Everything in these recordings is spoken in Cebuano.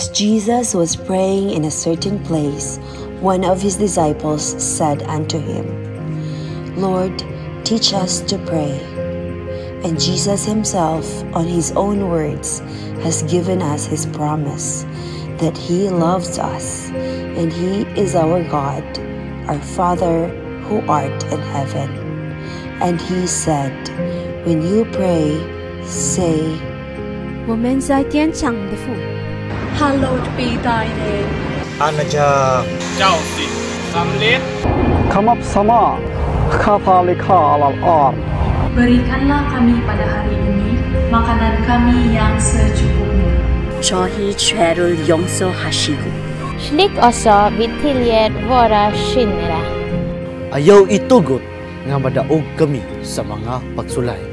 As Jesus was praying in a certain place, one of his disciples said unto him, "Lord, teach us to pray." And Jesus himself, on his own words, has given us his promise that he loves us and he is our God, our Father who art in heaven. And he said, "When you pray, say, 我们在天上的父， Hallowed be thy name. อาณาจักร เจ้าสิสำเร็จ كما في السماء كذلك على الأرض. Berikanlah kami pada hari ini makanan kami yang secukupnya. 저희 죄를 용서하시고 Slik også vi tilgir våre skyldnere. Ayaw itugot nga madaog kami sa mga pagsulay.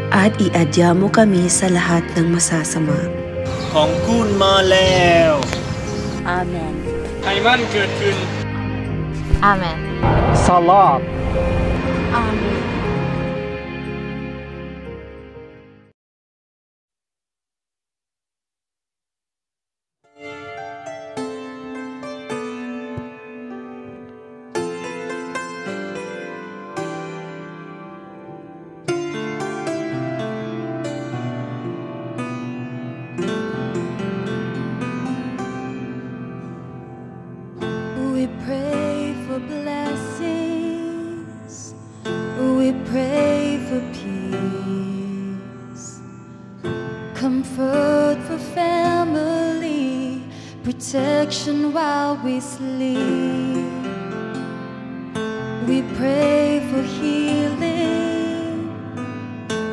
At iadya mo kami sa lahat ng masasama. ของคุณมาแล้ว 아멘. ให้มันเกิดขึ้น Amen. صلاة. Amin. We pray for blessings. We pray for peace, comfort for family, protection while we sleep. We pray for healing,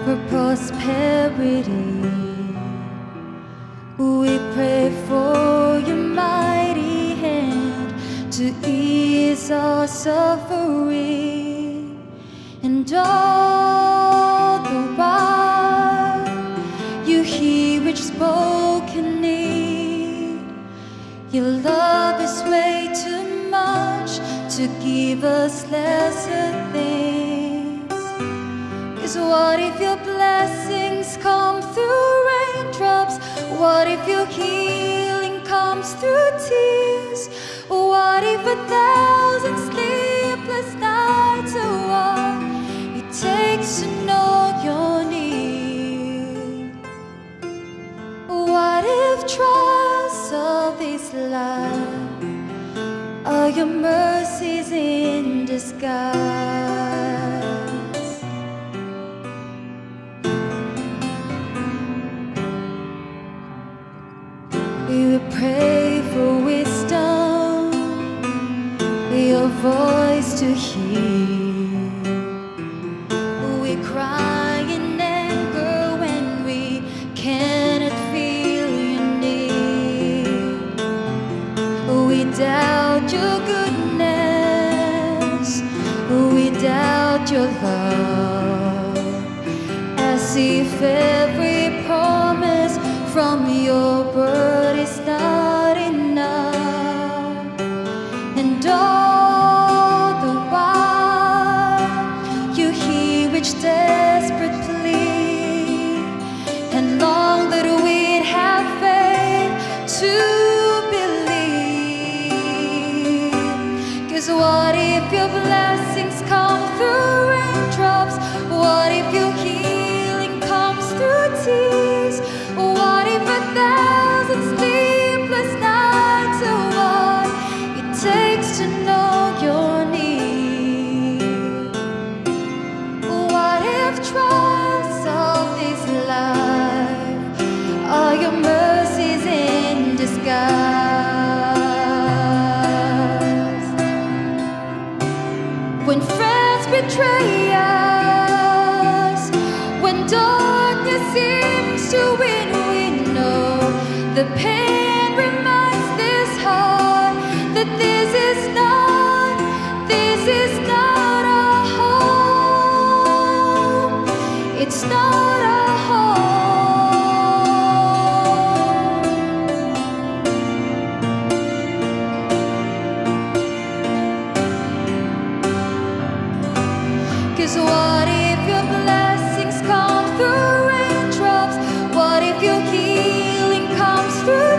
for prosperity. We pray for your mighty hand to ease our suffering. And all the while you hear each spoken need. Your love is way too much to give us lesser things. 'Cause what if your blessings come through raindrops? What if your healing comes through tears? What if a thousand sleepless nights are all it takes to know you're near? What if trials of this life are your mercies in disguise? We will pray for wisdom, your voice to hear. We cry in anger when we cannot feel your need. We doubt your goodness, we doubt your love, as if every promise from your word is not enough. And all the while you hear each desperate plea and long that we'd have faith to believe. 'Cause what if your blessings come through raindrops? What if your healing comes through tears? What if a thousand sleepless nights are what it takes to know you're near? What if trials of this life are your mercies in disguise? When friends betray us, when darkness seems to win, we know the pain reminds this heart that this is not our home. It's not our home. 'Cause what if your blessings come through raindrops? What if your healing comes through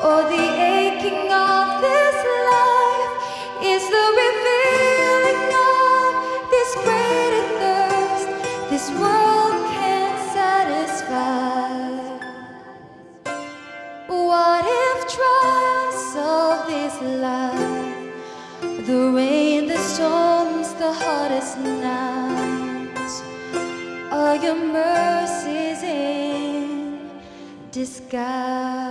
Or the aching of this life is the revealing of this greater thirst this world can't satisfy. What if trials of this life, the rain, the storms, the hottest nights, are your mercies in disguise?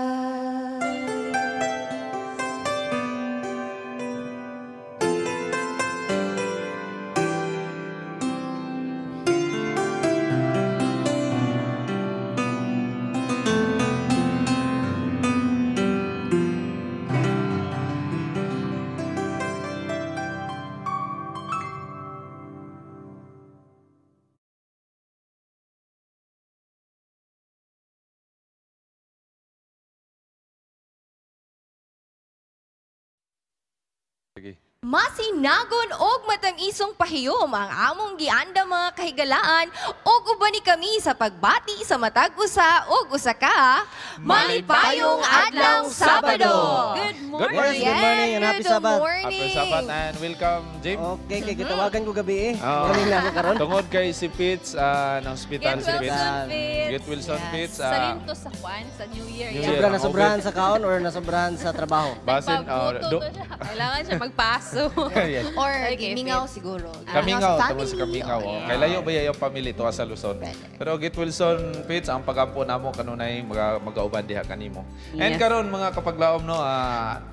Masinagon og matang-isong pahiyom ang among gianda mga kahigalaan og uban ni kami sa pagbati sa matag usa og usa ka malipayong adlaw Sabado. Good morning. Yes, good morning and happy Good Sabbath. morning. Happy Sabbath and welcome, Jim. Okay, kay gitawagan ko gabi eh. Oo. Kami na ako karon. Tungod kay si Pitts, ng hospital Get si Pitts. Wilson Fitz. Get Wilson Fitz. Sa rin to sa kwan, sa New Year. New yan. Year. Sobra na sobrahan sa kaon or nasobrahan sa trabaho. Basin, Nagpabuto to siya. Kailangan siya magpaso. Yes. Or Okay, gimingaw Fitz. siguro. Kamingaw, sa tungod sa family. Kamingaw. Oh. Kay layo ba yung family to sa Luzon. Pero Get Wilson Fitz, ang pagampo namo kanunay magauban diha kanimo. And Yes. karon mga kapaglaom no,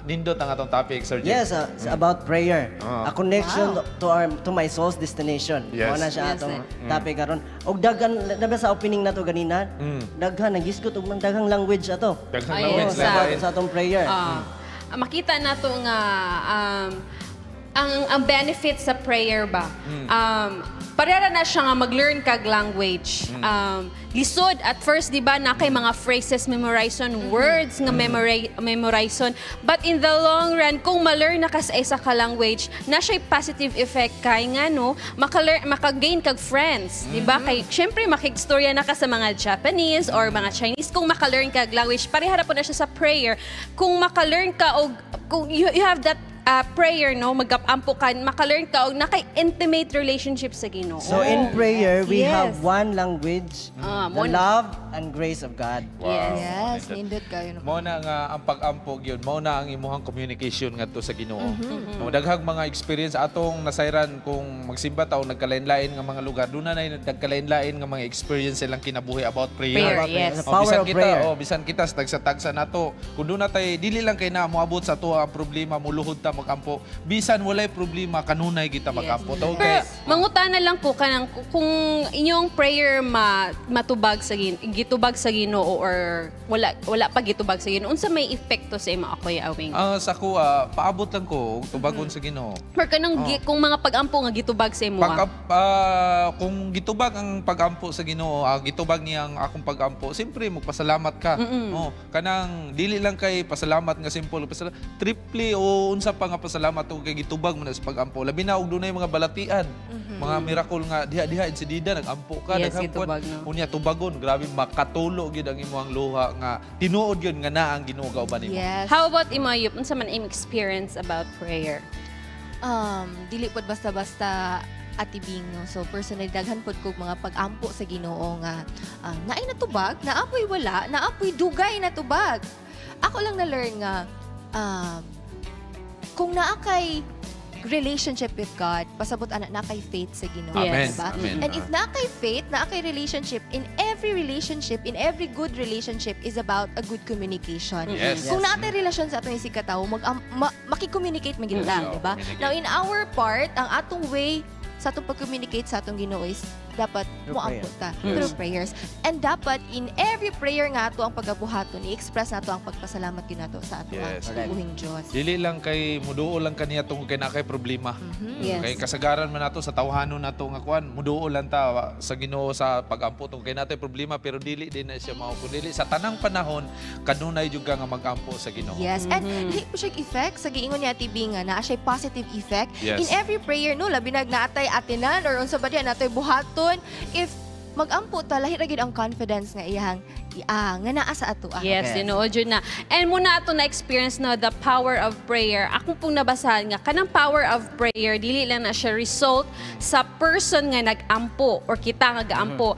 nindot ang atong topic, Sir Jim. Yes, it's about prayer. Oo. A connection to my soul's destination. Yes. Mao na siya Yes, atong eh. topic karon. Og daghan na sa opening nato ganina, daghan nagisgot og man daghang language ato. Daghang Ay, language yes. lang Sa atong prayer. Makita nato nga ang benefit sa prayer ba. Parera na siya nga mag-learn kag language. Lisod at first, di ba, na kay mga phrases memorization, words nga memorization. But in the long run, kung ma-learn na ka sa isa ka language, na siya'y positive effect kay nga no, maka-gain kag friends, di ba? Kay syempre makigstorya na ka sa mga Japanese or mga Chinese kung maka-learn kag language. Parehara po na siya sa prayer. Kung maka-learn ka og kung you have that prayer, no, magapampo ka, maka-learn ka og naka-intimate relationship sa Ginoo. So in prayer, we Yes. have one language, the love and grace of God. Wow. Yes, nindot kayo. Mao na nga ang pag-ampo gyud, mao na ang imuhang communication ngadto sa Ginoo. No, daghang mga experience atong nasayran kung magsimba ta o nagkalain-lain nga mga lugar, doon na nagkalain-lain nga mga experience silang kinabuhi about prayer. Prayer, About prayer. yes. The Oh, power bisan of kita, prayer. oh, bisan kita sa tagsa-tagsa nato. Kung doon na tay dili lang kay na moabot sa tuwa ang problema, muluhod ta magampo. Bisan walay problema, kanunay kita magampo. Tawag Pero kay mangutana lang ko kanang kung inyong prayer matubag sa gitubag sa Ginoo or wala pa gitubag sa Ginoo, unsa may epekto sa imo, Kuya Awing? Sa ko paabot lang ko og tubagon sa Ginoo. Or kanang kung mga pag-ampo nga gitubag sa imo. Pag, kung gitubag ang pag-ampo sa Ginoo, gitubag niya ang akong pag-ampo, siyempre magpasalamat ka. Oh, kanang dili lang kay pasalamat nga simple, pasalamat triple o unsa pa nga pasalamat og kay gitubag mo na sa pag-ampo. Labi na og dunay mga balatian, mga miracle nga diha-diha insidida nag-ampo ka, Yes, daghang gitubag, kuwan. no? Unya tubagon, grabe makatulo gyud ang imong luha nga tinuod gyud nga naa ang Ginoo kauban nimo. Yes. How about imo, Ayub? Unsa man imong experience about prayer? Dili pod basta-basta Ate Bing, no? So personally daghan pod kog mga pag-ampo sa Ginoo nga naay natubag, naapoy wala, naapoy dugay natubag. Ako lang na-learn nga kung naa kay relationship with God, pasabot ana na kay faith sa Ginoo, Amen. diba? Amen. And if naa kay faith, naa kay relationship, in every relationship, in every good relationship is about a good communication. Yes. Kung naa tay relasyon sa atong isig katawo, makicommunicate man gyud ta, Yes. diba? Communicate. Now in our part, ang atong way sa atong pag-communicate sa atong Ginoo is dapat Through moampo ta Yes. through prayers. And dapat in every prayer nga ato ang pagabuhaton, i-express nato ang pagpasalamat gyud nato sa ato Yes. ang buhing Dios. Dili lang kay muduo lang kaniya tungod kay naa kay problema. Yes. Kay kasagaran man nato sa tawhanon nato nga kuan, muduo lang ta sa Ginoo sa pag-ampo tungod kay natay problema pero dili din na siya mao kun dili sa tanang panahon kanunay jud ka nga mag-ampo sa Ginoo. Yes, and dili po siya effect sa giingon ni Ate Bing nga naa siya positive effect. Yes. In every prayer no, labi nag naatay atinan or unsa ba diya natay buhaton, if magampo ta lahi ra gyud ang confidence nga iyang Nga naa sa ato. Yes, tinuod yun na. And muna ato na experience na the power of prayer. Akong pong nabasahan nga kanang power of prayer dili lang na siya result sa person nga nag-ampo or kita nga gaampo.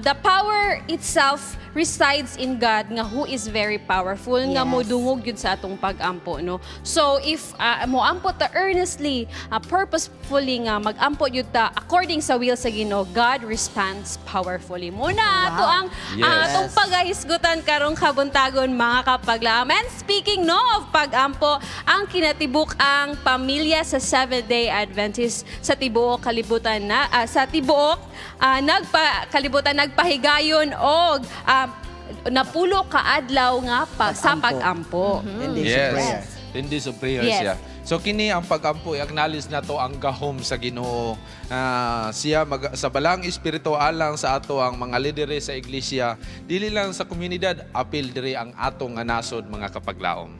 The power itself resides in God nga who is very powerful nga modungog yun sa atong pag-ampo, no. So if moampo ta earnestly, purposefully nga mag-ampo yun ta according sa will sa Ginoo, God responds powerfully. Muna ato ang atong pagahisgutan karong kabuntagon, mga kapaglaom. And speaking, no, of pag-ampo, ang kinatibuk ang pamilya sa Seventh-day Adventist sa tibuok kalibutan na sa tibuok nagpa kalibutan nagpahigayon og 10 ka adlaw nga sa pag-ampo. Yes. 10 days of prayers, yeah. So kini ang pag-ampo, i-acknowledge nato ang gahom sa Ginoo. Siya sa balang espiritu alang sa ato ang mga lideres sa iglesia, dili lang sa komunidad, apil diri ang atong nga nasod, mga kapaglaom.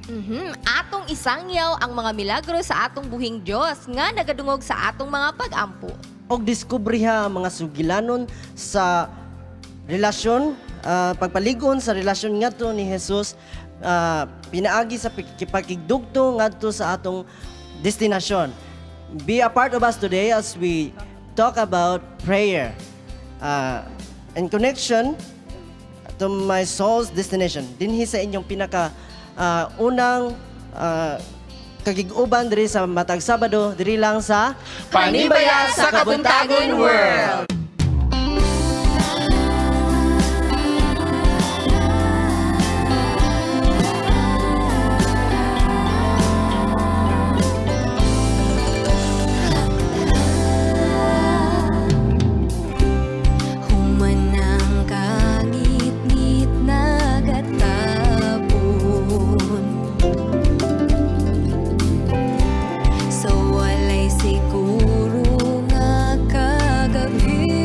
Atong isangyaw ang mga milagro sa atong buhing Dios nga nagadungog sa atong mga pag-ampo. Og diskubriha ang mga sugilanon sa relasyon, pagpaligon sa relasyon ngadto ni Jesus, pinaagi sa pagkigdugto ngadto sa atong destinasyon. Be a part of us today as we talk about prayer in connection to my soul's destination. Dinhi sa inyong pinaka unang kagig-uban diri sa matag Sabado, diri lang sa Panibaya sa Kabuntagon World. Humanang kangit-ngit nagatapon sa walay siguro nga kagabi.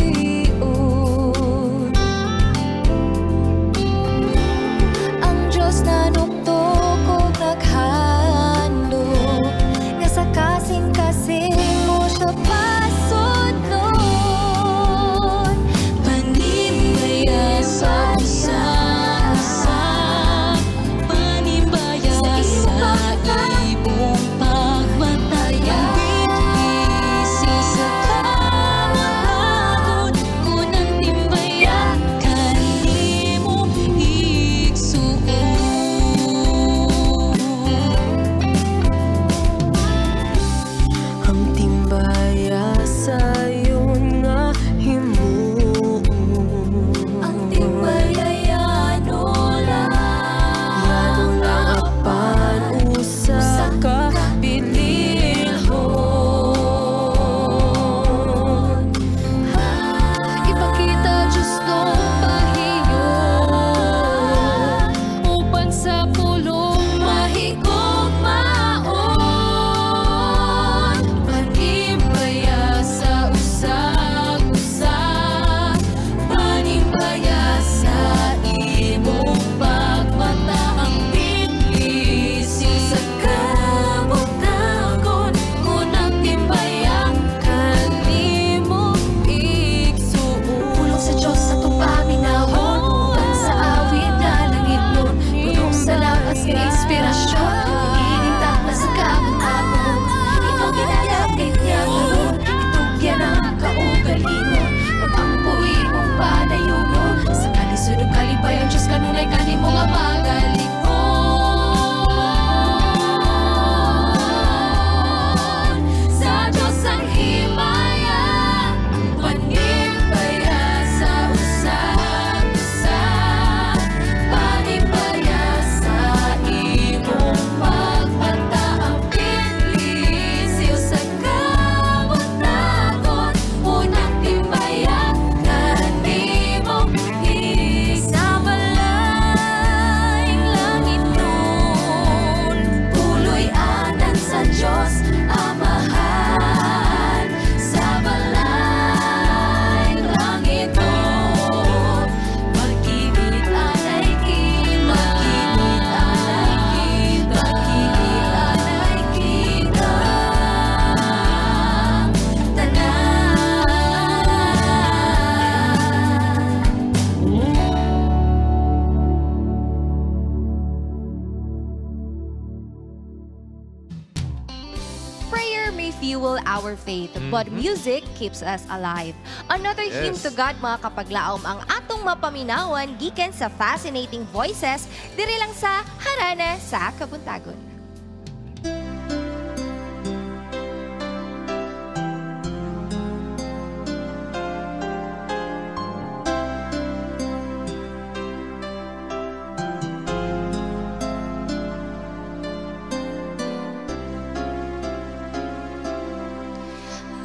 fuel our faith, but music keeps us alive. Another hymn to God, mga kapaglaom, ang atong mapaminawan gikan sa Fascinating Voices diri lang sa Harana sa Kabuntagon.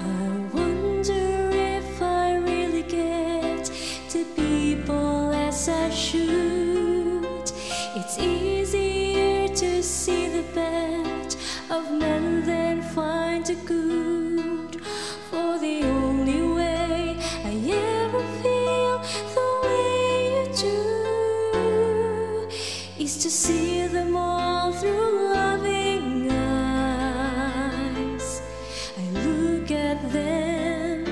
I wonder if I really get to people as I should. It's easier to see the bad of men than find the good. For the only way I ever feel the way you do is to see them all through loving eyes. I look at them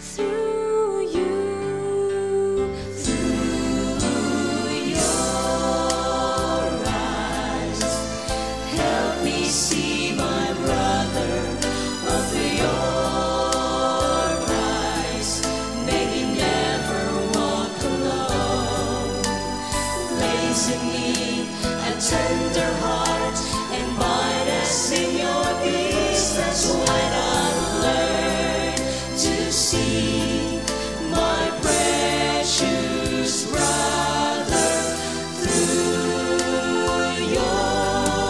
through you, through your eyes. Help me see my brother, oh, through your eyes. May he never walk alone. Place in me a tender heart and bind us in your peace. That's when I've learned to see my precious brother through your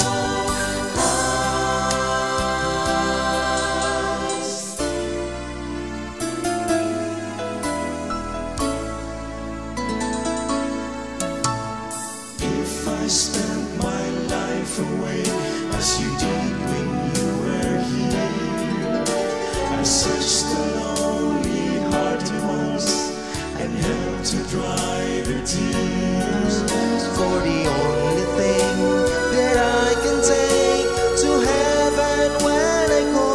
eyes. If I spent my life away as you did when you were here, I searched the lonely hearted ones and helped to dry their tears. For the only thing that I can take to heaven when I go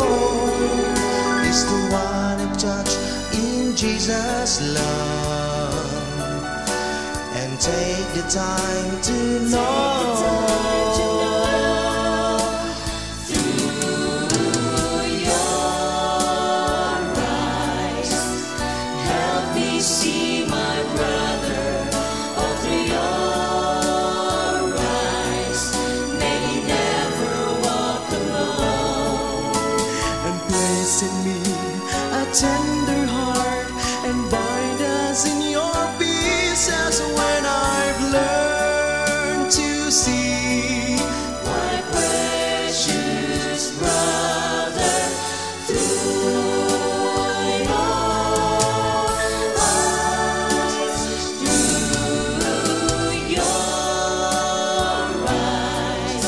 is the one I've touched in Jesus' love and take the time to know. Through your eyes, help me see my brother. Oh, through your eyes, may he never walk alone. And place in me a tender heart and bind us in your peace as when I've learned to see my precious brother through your eyes, through your eyes.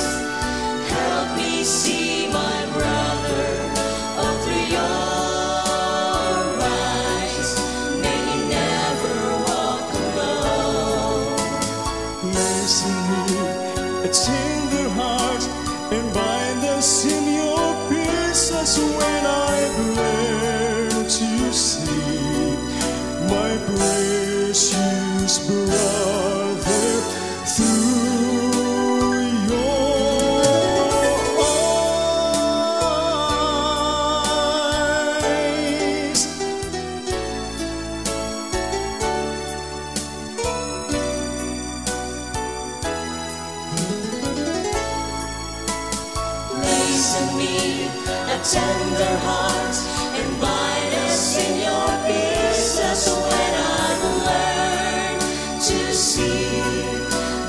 Help me see my brother, oh, through your eyes. May he never walk alone. Place in me a tender heart and bind us in your peace as when I've learned to see my precious brother through your eyes. Place in me a tender heart and bind us in your peace. That's when I've learned to see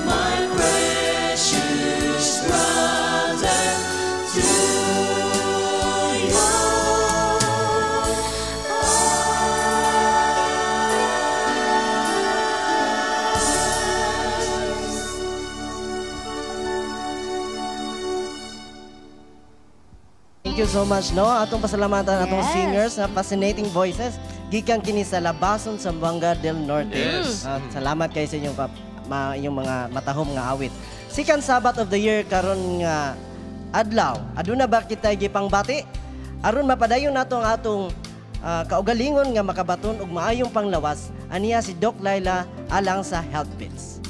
my precious brother through your eyes. Thank you so much, no? Atong pasalamatan atong Yes. singers na Fascinating Voices. Gikan kini sa Labason, Zamboanga del Norte. Yes. Salamat kay sa inyong inyong mga matahom nga awit. Second Sabbath of the year karon nga adlaw. Aduna ba kita gipangbati? Aron mapadayon nato ang atong kaugalingon nga makabaton og maayong panglawas. Aniya si Doc Laila alang sa Health Bits.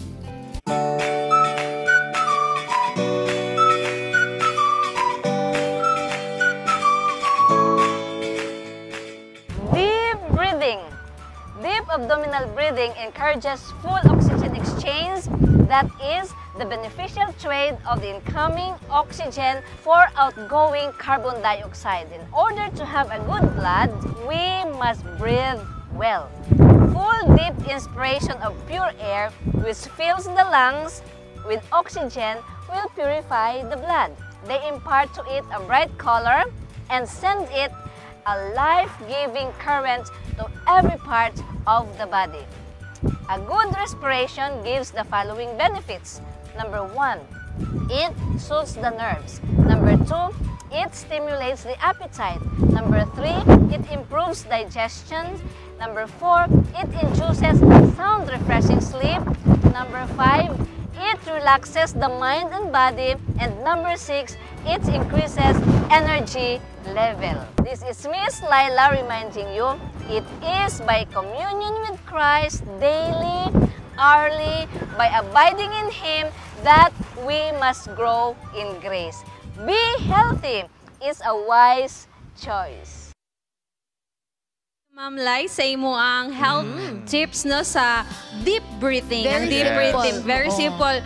breathing encourages full oxygen exchange, that is, the beneficial trade of the incoming oxygen for outgoing carbon dioxide. In order to have a good blood, we must breathe well. Full deep inspiration of pure air, which fills the lungs with oxygen, will purify the blood. They impart to it a bright color and send it a life-giving current to every part of the body. A good respiration gives the following benefits. Number 1, it soothes the nerves. Number 2, it stimulates the appetite. Number 3, it improves digestion. Number 4, it induces sound, refreshing sleep. Number 5, it relaxes the mind and body. And number 6, it increases energy level. This is Miss Laila reminding you, it is by communion with Christ daily, hourly, by abiding in Him that we must grow in grace. Be healthy is a wise choice. Ma'am Lai, sa imo ang health tips, no, sa deep breathing. Very Ang deep simple. Breathing, very simple.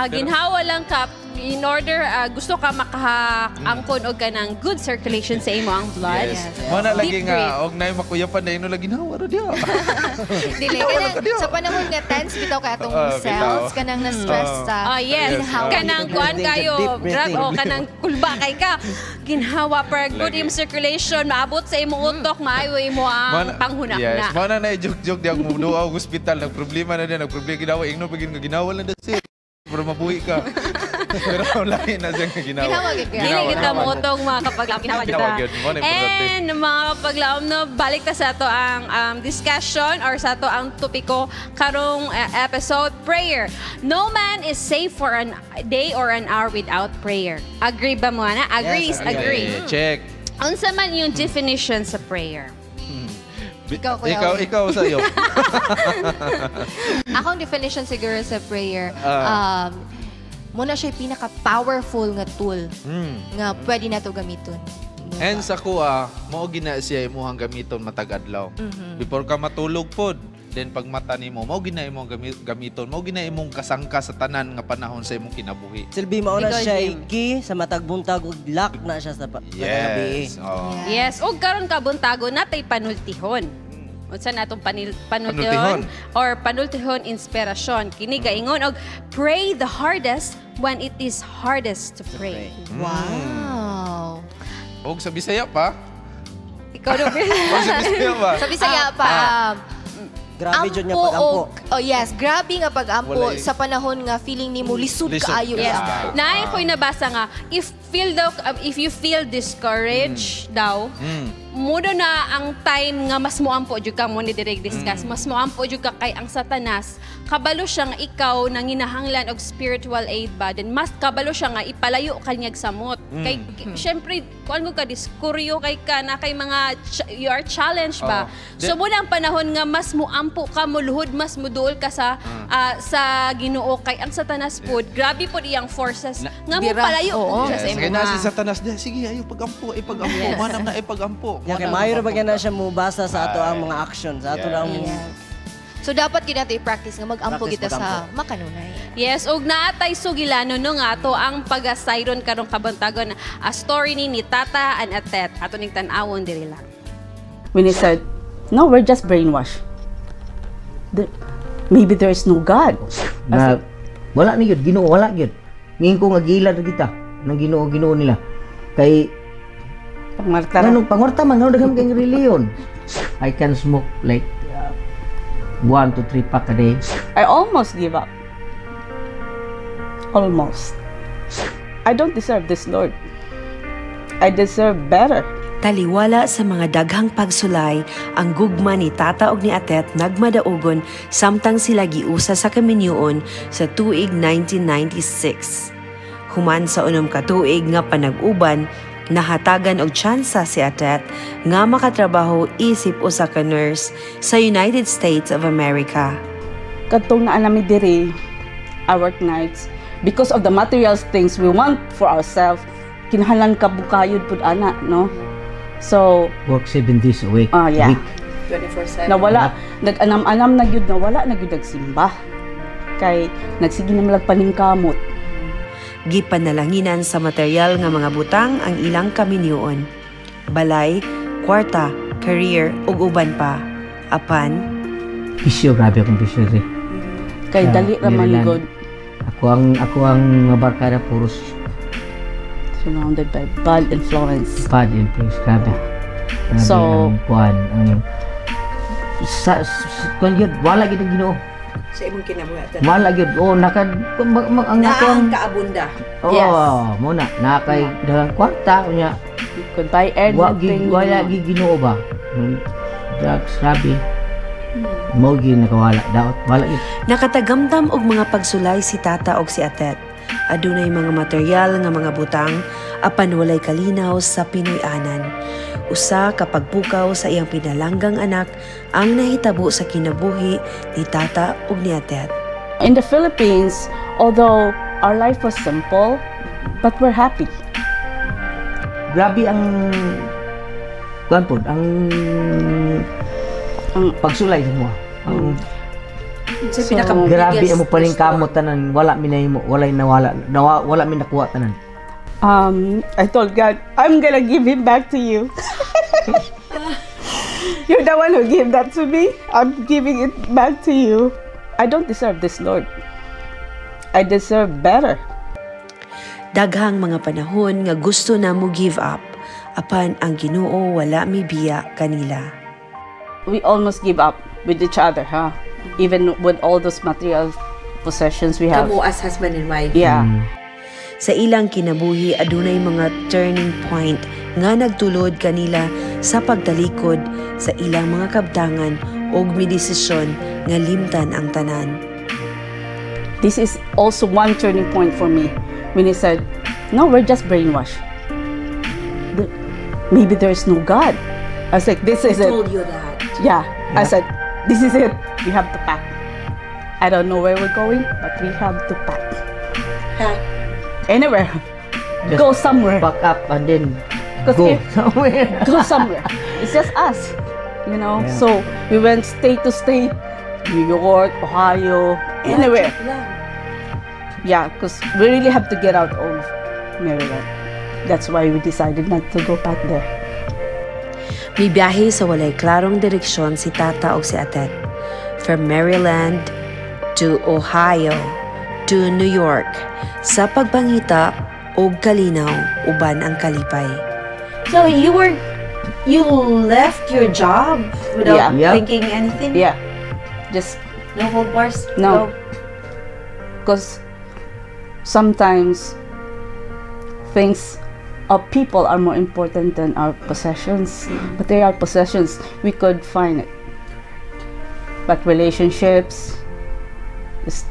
Ginhawa lang ka in order gusto ka makaangkon og kanang good circulation sa imo ang blood. Yes. Mo na lagi Deep nga breath. og nay makuyapan dahil no lagi ginhawa ra diha. Dili, kanang, sa panahon nga tense bitaw kay atong cells, kanang na-stress sa Ah, yes. ginhawa. Kanang kuan kayo, Deep breathing. grab o kanang kulba kay ka. Ginhawa per good Lagi. Im circulation, maabot sa imong utok, maayo imo ang panghuna. Yes, mao na na joke-joke di ako muduha og ospital, nagproblema na diya, nagproblema ginawa, ingno pagin nga ginawa lang that's it. Pero mabuhi ka. Pero lahi na siya nga ginawa. Ginawa gyud ka. Dili kita moutong, mga kapaglaom. Ginawa kita. Ginawa gyud. Mao na importante. And mga kapaglaom, no, balik ta sa ato ang discussion or sa ato ang topiko karong episode, prayer. No man is safe for an day or an hour without prayer. Agree ba mo, ana? Agree Yes, is agree. Eh, check. Unsa man yung definition sa prayer? Ikaw, Kuya Ikaw, Owen. ikaw sa iyo. Akong definition siguro sa prayer, muna siya pinaka-powerful nga tool nga pwede nato gamiton. And sa kuha, mao gina siya imuhang gamiton matag adlaw. Before ka matulog pod, then pag mata nimo, mao gina imong gamiton, mao gina imong kasangka sa tanan nga panahon sa imong kinabuhi. Silbi mao na Ikaw, siya Jim. key sa matag buntag ug lock na siya sa gabi. Yes. Oh. Yes, ug karon kabuntago natay panultihon. Unsa natong panultihon Panultihon. or panultihon inspirasyon? Kini gaingon og pray the hardest when it is hardest to pray. Wow. Og sa Bisaya pa? Ikaw do. Og sa Bisaya pa? Sa Bisaya pa, Grabe jud nga pag-ampo. Oh yes, grabe nga pag-ampo sa panahon nga feeling nimo lisod Lisod. kaayo. Yes. I-ampo. Naay ko'y nabasa nga if you feel discouraged daw, muna na ang time nga mas moampo jud ka mo ni direct discuss. Mas moampo jud ka kay ang Satanas kabalo siya nga ikaw nanginahanglan og spiritual aid ba, then mas kabalo siya nga ipalayo ka niyag samot kay syempre kuan mo ka, diskuryo kay ka na kay mga you are challenged ba. So muna ang panahon nga mas moampo ka, muluhod, mas muduol ka sa sa Ginoo kay ang Satanas pod, grabe pod iyang forces nga mo Bira. palayo siya sa Yes. Kaya imo. na si Satanas diya, sige, ayo pagampo, ipagampo, manam na ipagampo. Ya kay maayo ra ba na siya mubasa sa ato ang mga action, sa ato lang. So dapat gyud nato i-practice nga mag-ampo Practice kita sa mag-ampo. makanunay. Yes, ug naatay sugilano no nga ato ang pagasayron karong kabuntagon, a story ni Tata and Atet. Ato ning tan-awon diri lang. When he said, "No, we're just brainwashed. Maybe there is no God." Na wala ni gyud Ginoo, wala gyud. Ngin ko nga giila ra kita ng Ginoo Ginoo nila. Kay Pangwarta. Ngano pangwarta man, ngano daghan kay reliyon. I can smoke like one to three pack a day. I almost give up. Almost. I don't deserve this, Lord. I deserve better. Taliwala sa mga daghang pagsulay, ang gugma ni Tata og ni Atet nagmadaugon samtang sila giusa sa kaminyuon sa tuig 1996. Human sa 6 ka tuig nga panag-uban, nahatagan og tsansa si Atet nga makatrabaho isip usa ka nurse sa United States of America. Kadtong naa nami diri, I work nights. Because of the materials things we want for ourselves, kinahanglan ka bukayod pud ana, no? So, Work 7 days a week. Ah, yeah. Week. 24/7. Nawala, nag-anam-anam na gyud, nawala na gyud nagsimba. Kay nagsige na malag paningkamot. Gipanalanginan sa material nga mga butang ang ilang kaminyoon. Balay, kwarta, career ug uban pa. Apan, Bisyo, grabe akong bisyo rin. Kay Sa dali ra man Maryland. gud. Ako ang mga barkada puros Surrounded by bad influence. Bad influence, grabe. Grabe ang kuan, ang sa kuan gyud, wala gyud ang Ginoo. Sa imong kinabuhatan. Wala gyud. Oh, naka ang Naa ako ang ang kaabunda. Oh, mo na na kay daghang kwarta unya. You could buy Wa anything. gyud, wala gyud Ginoo ba. Drugs, grabe. Mo gyud nakawala daot, wala gyud. Nakatagamdam og mga pagsulay si Tata og si Atet. Adunay mga material nga mga butang apan walay kalinaw sa Pinoy-anan. Usa ka pagpukaw sa iyang pinalanggang anak ang nahitabo sa kinabuhi ni Tata ug ni Atet. In the Philippines, although our life was simple, but we're happy. Grabe ang kuan pod, ang pagsulay sa mo. Ang So, pinaka grabe biggest ang mo paningkamot tanan, wala mi nahimo, walay nawala, wala mi nakuha tanan. I told God, "I'm gonna give him back to you. You're the one who gave that to me. I'm giving it back to you. I don't deserve this, Lord. I deserve better." Daghang mga panahon nga gusto na mo give up, apan ang Ginoo wala mibiya kanila. We almost give up with each other, huh? Even with all those material possessions we have. Kamo as husband and wife. Yeah. Sa ilang kinabuhi, adunay mga turning point nga nagtulod kanila sa pagtalikod sa ilang mga kabtangan ug midesisyon nga limtan ang tanan. This is also one turning point for me when he said, "No, we're just brainwashed. Maybe there's no God." I was like, "This is He it." told you that. Yeah. I said, "This is it. We have to pack. I don't know where we're going, but we have to pack." Pack. Anywhere. Just Go somewhere. pack up and then 'Cause go somewhere. Go somewhere. It's just us. Yeah. So we went state to state, New York, Ohio, anywhere. Lang. Yeah, because we really have to get out of Maryland. That's why we decided not to go back there. Mibiyahe sa walay klarong direksyon si Tata ug si Atet. From Maryland to Ohio to New York sa pagpangita og kalinaw uban ang kalipay. So you left your job without thinking anything? Yeah. Just No hold bars? No. Because sometimes things of people are more important than our possessions. But they are possessions, we could find it. But relationships, is,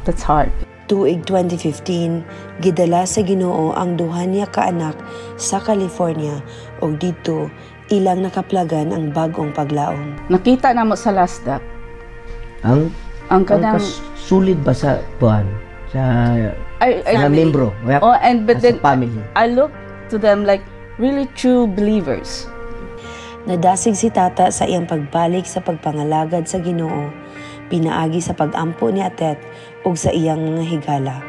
that's hard. Tuig 2015, gidala sa Ginoo ang duha niya ka anak sa California ug didto ilang nakaplagan ang bag-ong paglaom. Nakita na mo sa last step. Ang Ang kanang ang kasulid ba sa kuan sa I sa membro? Oh, and but As a then family. I look to them like really true believers. Nadasig si Tata sa iyang pagbalik sa pagpangalagad sa Ginoo, pinaagi sa pagampo ni Atet ug sa iyang mga higala.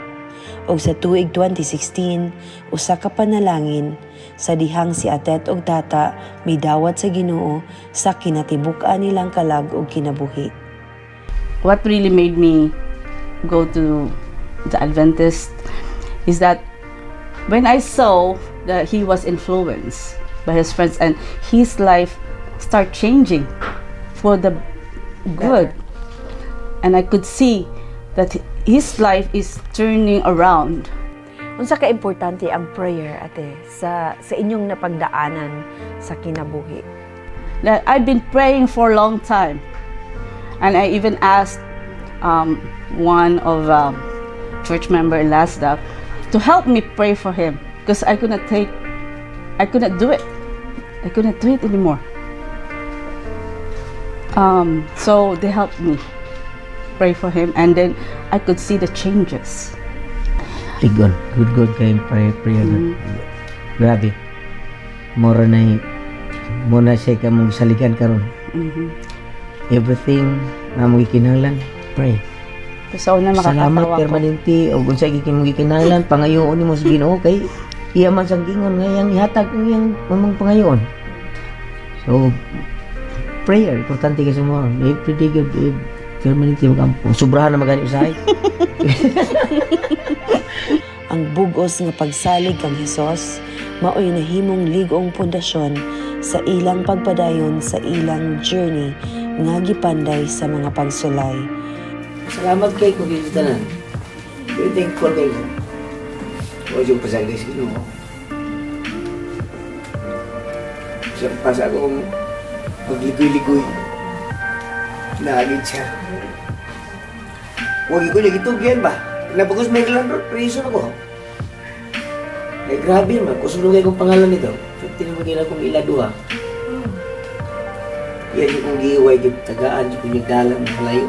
Ug sa tuig 2016, usa ka panalangin sa dihang si Atet ug Tata midawat sa Ginoo sa kinatibuk-an nilang kalag ug kinabuhi. What really made me go to the Adventist is that when I saw that he was influenced by his friends and his life start changing for the good. And I could see that his life is turning around. Unsa ka importante ang prayer, ate, sa inyong napagdaanan sa kinabuhi? That I've been praying for a long time. And I even asked one of church member in Lasda to help me pray for him because I could not do it. I could not do it anymore. So they helped me pray for him, and then I could see the changes. Ligon. Good, good kay prayer, prayer. Grabe. Mora na mo na siya ka mong saligan karon. Everything na mo gikinahanglan, pray. Sa una Salamat makakatawa ko. Permanente og unsay gikin mo gikinahanglan pangayoon nimo sa Ginoo kay iya man sang gingon nga iyang ihatag ang iyang mamang pangayoon. So prayer importante kay sa mo. Every day gyud, permanente magampo. Sobrahan na magani usahay. Ang bugos nga pagsalig kang Hesus maoy nahimong lig-ong pundasyon sa ilang pagpadayon sa ilang journey nga gipanday sa mga pagsulay. Salamat kay kung gyud tanan. Very thankful kay ko. Wa jud pasagay sa Ginoo. Sa pa sa akong pagligoy-ligoy. Naagid siya. Huwag ko niya gitugyan ba? Napagos Maryland Road, prison ako. Ay, grabe man. Kusulong kong pangalan nito. 15 naman kailan kong iladuha. Yan yung kong giiway, tagaan, yung kong dalang malayo.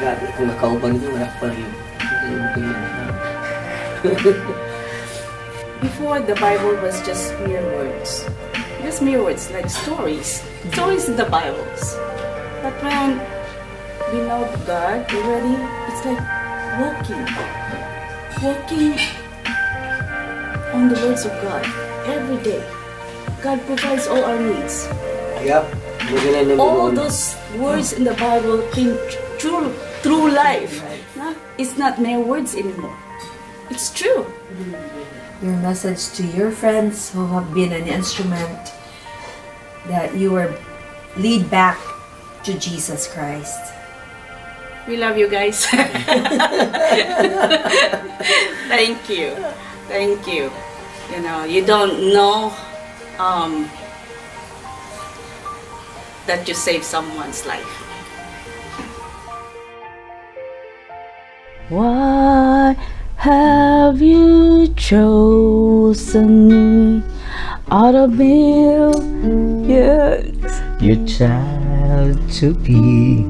Grabe, kung nakauban nito, wala pa rin. Before, the Bible was just mere words. Just mere words, like stories. Stories in the Bibles. But when we know God already, it's like walking. Walking on the words of God every day. God provides all our needs. Yep. All those words in the Bible came true through life. It's not mere words anymore. It's true. Your message to your friends who have been an instrument that you were lead back to Jesus Christ. We love you guys. Thank you. Thank you. You know, you don't know that you saved someone's life. Why have you chosen me out of millions? Your child to be,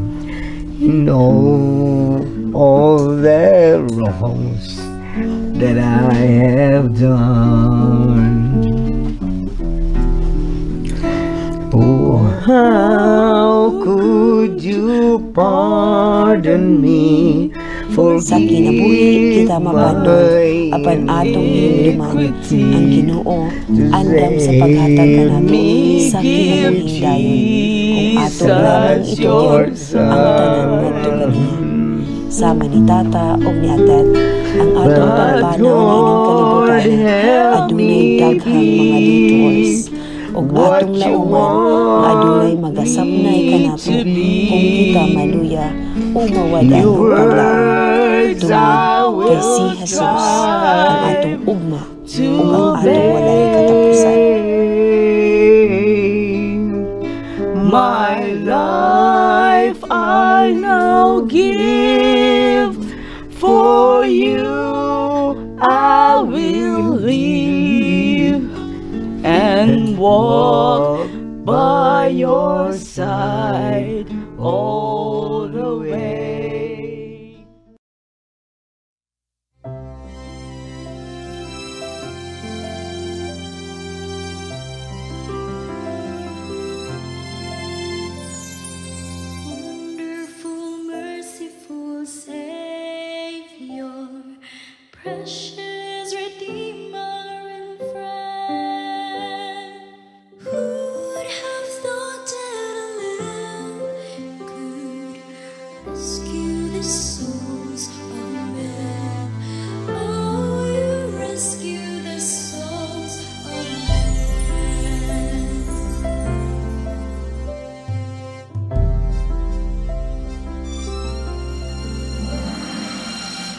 you know all the wrongs that I have done. Oh, how could you pardon me? Sa kinabuhi kita mabandon apan atong hinumduman ang Ginoo andam sa paghatag kanato sa kinabuhing dayon kung ato lamang itugyan ang tanan ngadto kaniya. Sama ni Tata ug ni Atet ang atong pagpanaw niining kalibutan adunay daghang mga detours ug atong lauman nga adunay magasamnay kanato kung kita maluya o mawad-an og paglaom tungod kay si Jesus ang atong ugma ug ang atong walay katapusan. My life I now give, for you I will live and walk by your side all the way. Wonderful, merciful Savior, precious Redeemer and friend, who'd have thought that a lamb could rescue the souls of men? Oh, you rescue the souls of men.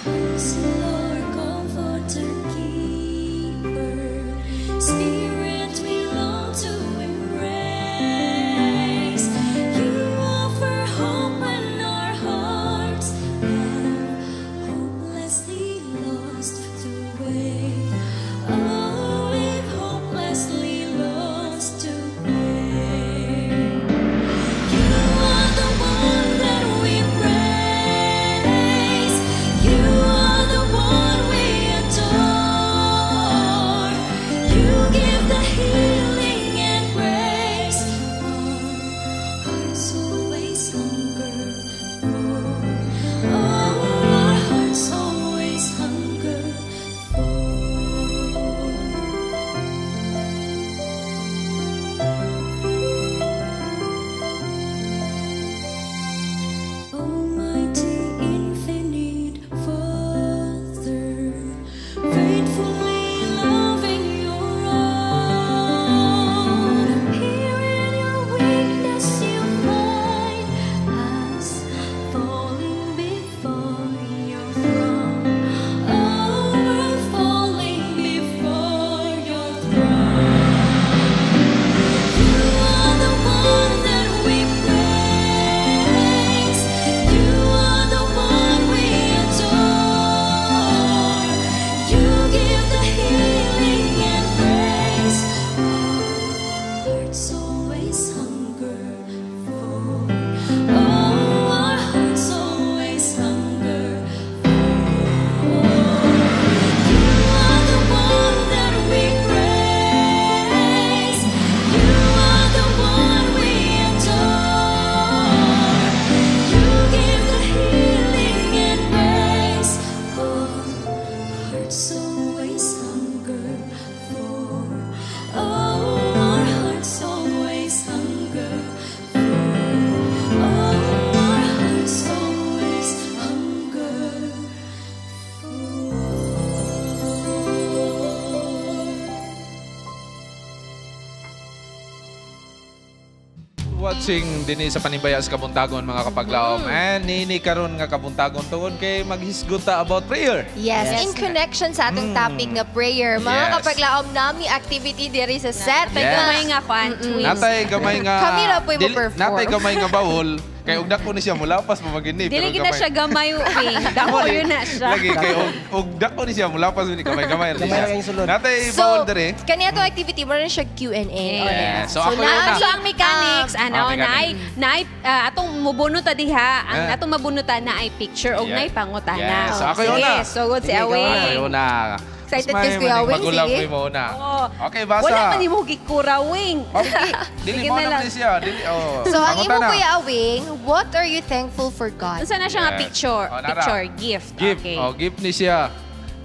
Counselor, comforter, keeper, Spirit we long to embrace. You offer hope when our hearts have hopelessly lost the way. Oh, we've hopelessly lost the way. You are the one that we praise. You are the one we adore. You give coaching dinhi sa Panimbaya sa Kabuntagon, mga kapaglaom. And nini karon nga kabuntagon tungod kay maghisguta about prayer. Yes, in connection sa atong topic nga prayer. Mga kapaglaom, nami activity diri sa set. Yes. Gamay nga kwan, twins. Natay gamay nga Kami ra po'y mo-perform. Natay gamay nga bawol kay og dako ni siya mulapas pa magini. Dili gid na siya gamay, Wing. Dako yun na siya. Lagi kay og dako ni siya mulapas ni gamay-gamay ra Gamay siya. ra kayong sulod. Natay So, bawol diri. kani atong activity mo na siya Q&A. Yeah. So, ako yun na. So ang mechanics, ano, mechanics. naay naay atong mubunot ta diha, ang atong mabunutan na ay picture og naay pangutana. Yeah. So, ako yun Sige, na. so good si Sige, Awing. ako yun na. Excited Mas ka, may Kuya Awing, magulang sige. ko mo una. Oo. Okay, basa. Wala man nimo gikura, Wing. Dili Sige mo na na lang. ni siya. Dili, oh. So, ang imo Pangutana. Kuya Awing, what are you thankful for God? Unsa na siya nga picture? Oh, nara. Picture, gift. Gift. Okay. Oh, gift ni siya.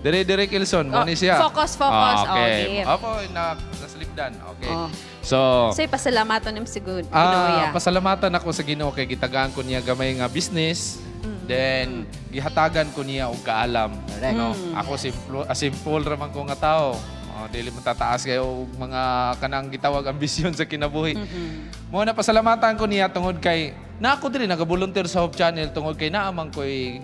Dire dire Kilson, mo Oh, ni siya. focus, focus. Ah, okay. Oh, gift. Opo, na naslipdan. Okay. Oh. So, So pasalamatan nim siguro Ginoo. Pasalamatan ako sa Ginoo kay gitagaan ko niya gamay nga business. Then gihatagan ko niya og kaalam. No? Ako simple, simple ra man ko nga tao. Oh, dili man tataas kayo og mga kanang gitawag ambisyon sa kinabuhi. Mo na pasalamatan ko niya tungod kay na ako diri nagabolunteer sa Hope Channel tungod kay naamang ko'y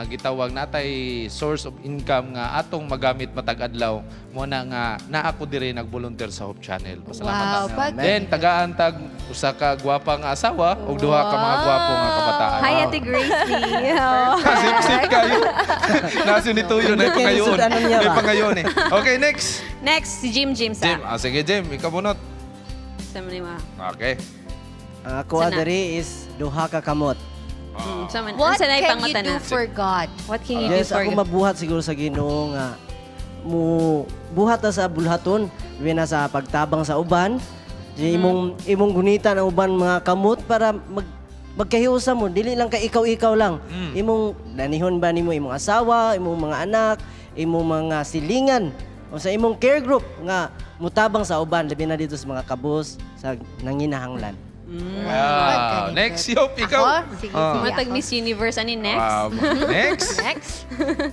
gitawag natay source of income nga atong magamit matag adlaw. Mo na nga na ako diri nagbolunteer sa Hope Channel. Pasalamatan. Wow, pag- Then tagaan tag usa ka gwapa nga asawa ug duha ka mga gwapo nga kabataan. Hi, Ate Gracie. Oh. Sip-sip kayo. Nasa ni Tuyo na pangayon. Ano niya May ba? pangayon eh. Okay, next. Next, si Jim Jim sa. Jim, sige Jim, ikaw bunot. Sa man Okay. Ang ako Sana. diri is duha ka kamot. Sa man. What Unsa na can you ipangutana? do for God? What can you Yes, do for ako God? mabuhat siguro sa Ginoo nga mo buhat ta sa bulhaton, labi na sa pagtabang sa uban. Di imong gunitan ang uban mga kamot para magkahiusa mo, dili lang kay ikaw-ikaw lang. Imong danihon ba nimo imong asawa, imong mga anak, imong mga silingan o sa imong care group nga mutabang sa uban labi na dito sa mga kabus sa nanginahanglan. Wow. Next, Yop, ikaw. Ako? Sige, sige. Matag Miss Universe ani next. Next. Next.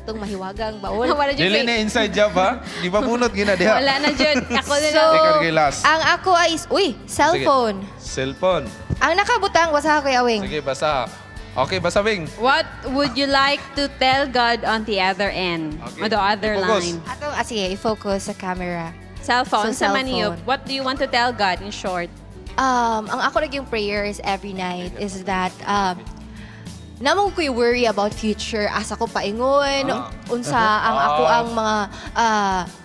Itong mahiwagang baol. Wala jud. Dili na inside job ha. Di ba bunot gina diha? Wala na jud. Ako na So, lang. Ikaw kay last. ang ako ay, uy, cellphone. Cellphone. Ang nakabutang, basa ko, Kuya Awing. Sige, basa. Okay, basa Bing. What would you like to tell God on the other end? Okay. On the other I-focus. line. Atong, sige, i-focus sa camera. Cellphone. So, Sa man niyo, cellphone. what do you want to tell God in short? Ang ako naging prayers every night is that namo ko'y worry about future asa ko paingon unsa ang ako ang mga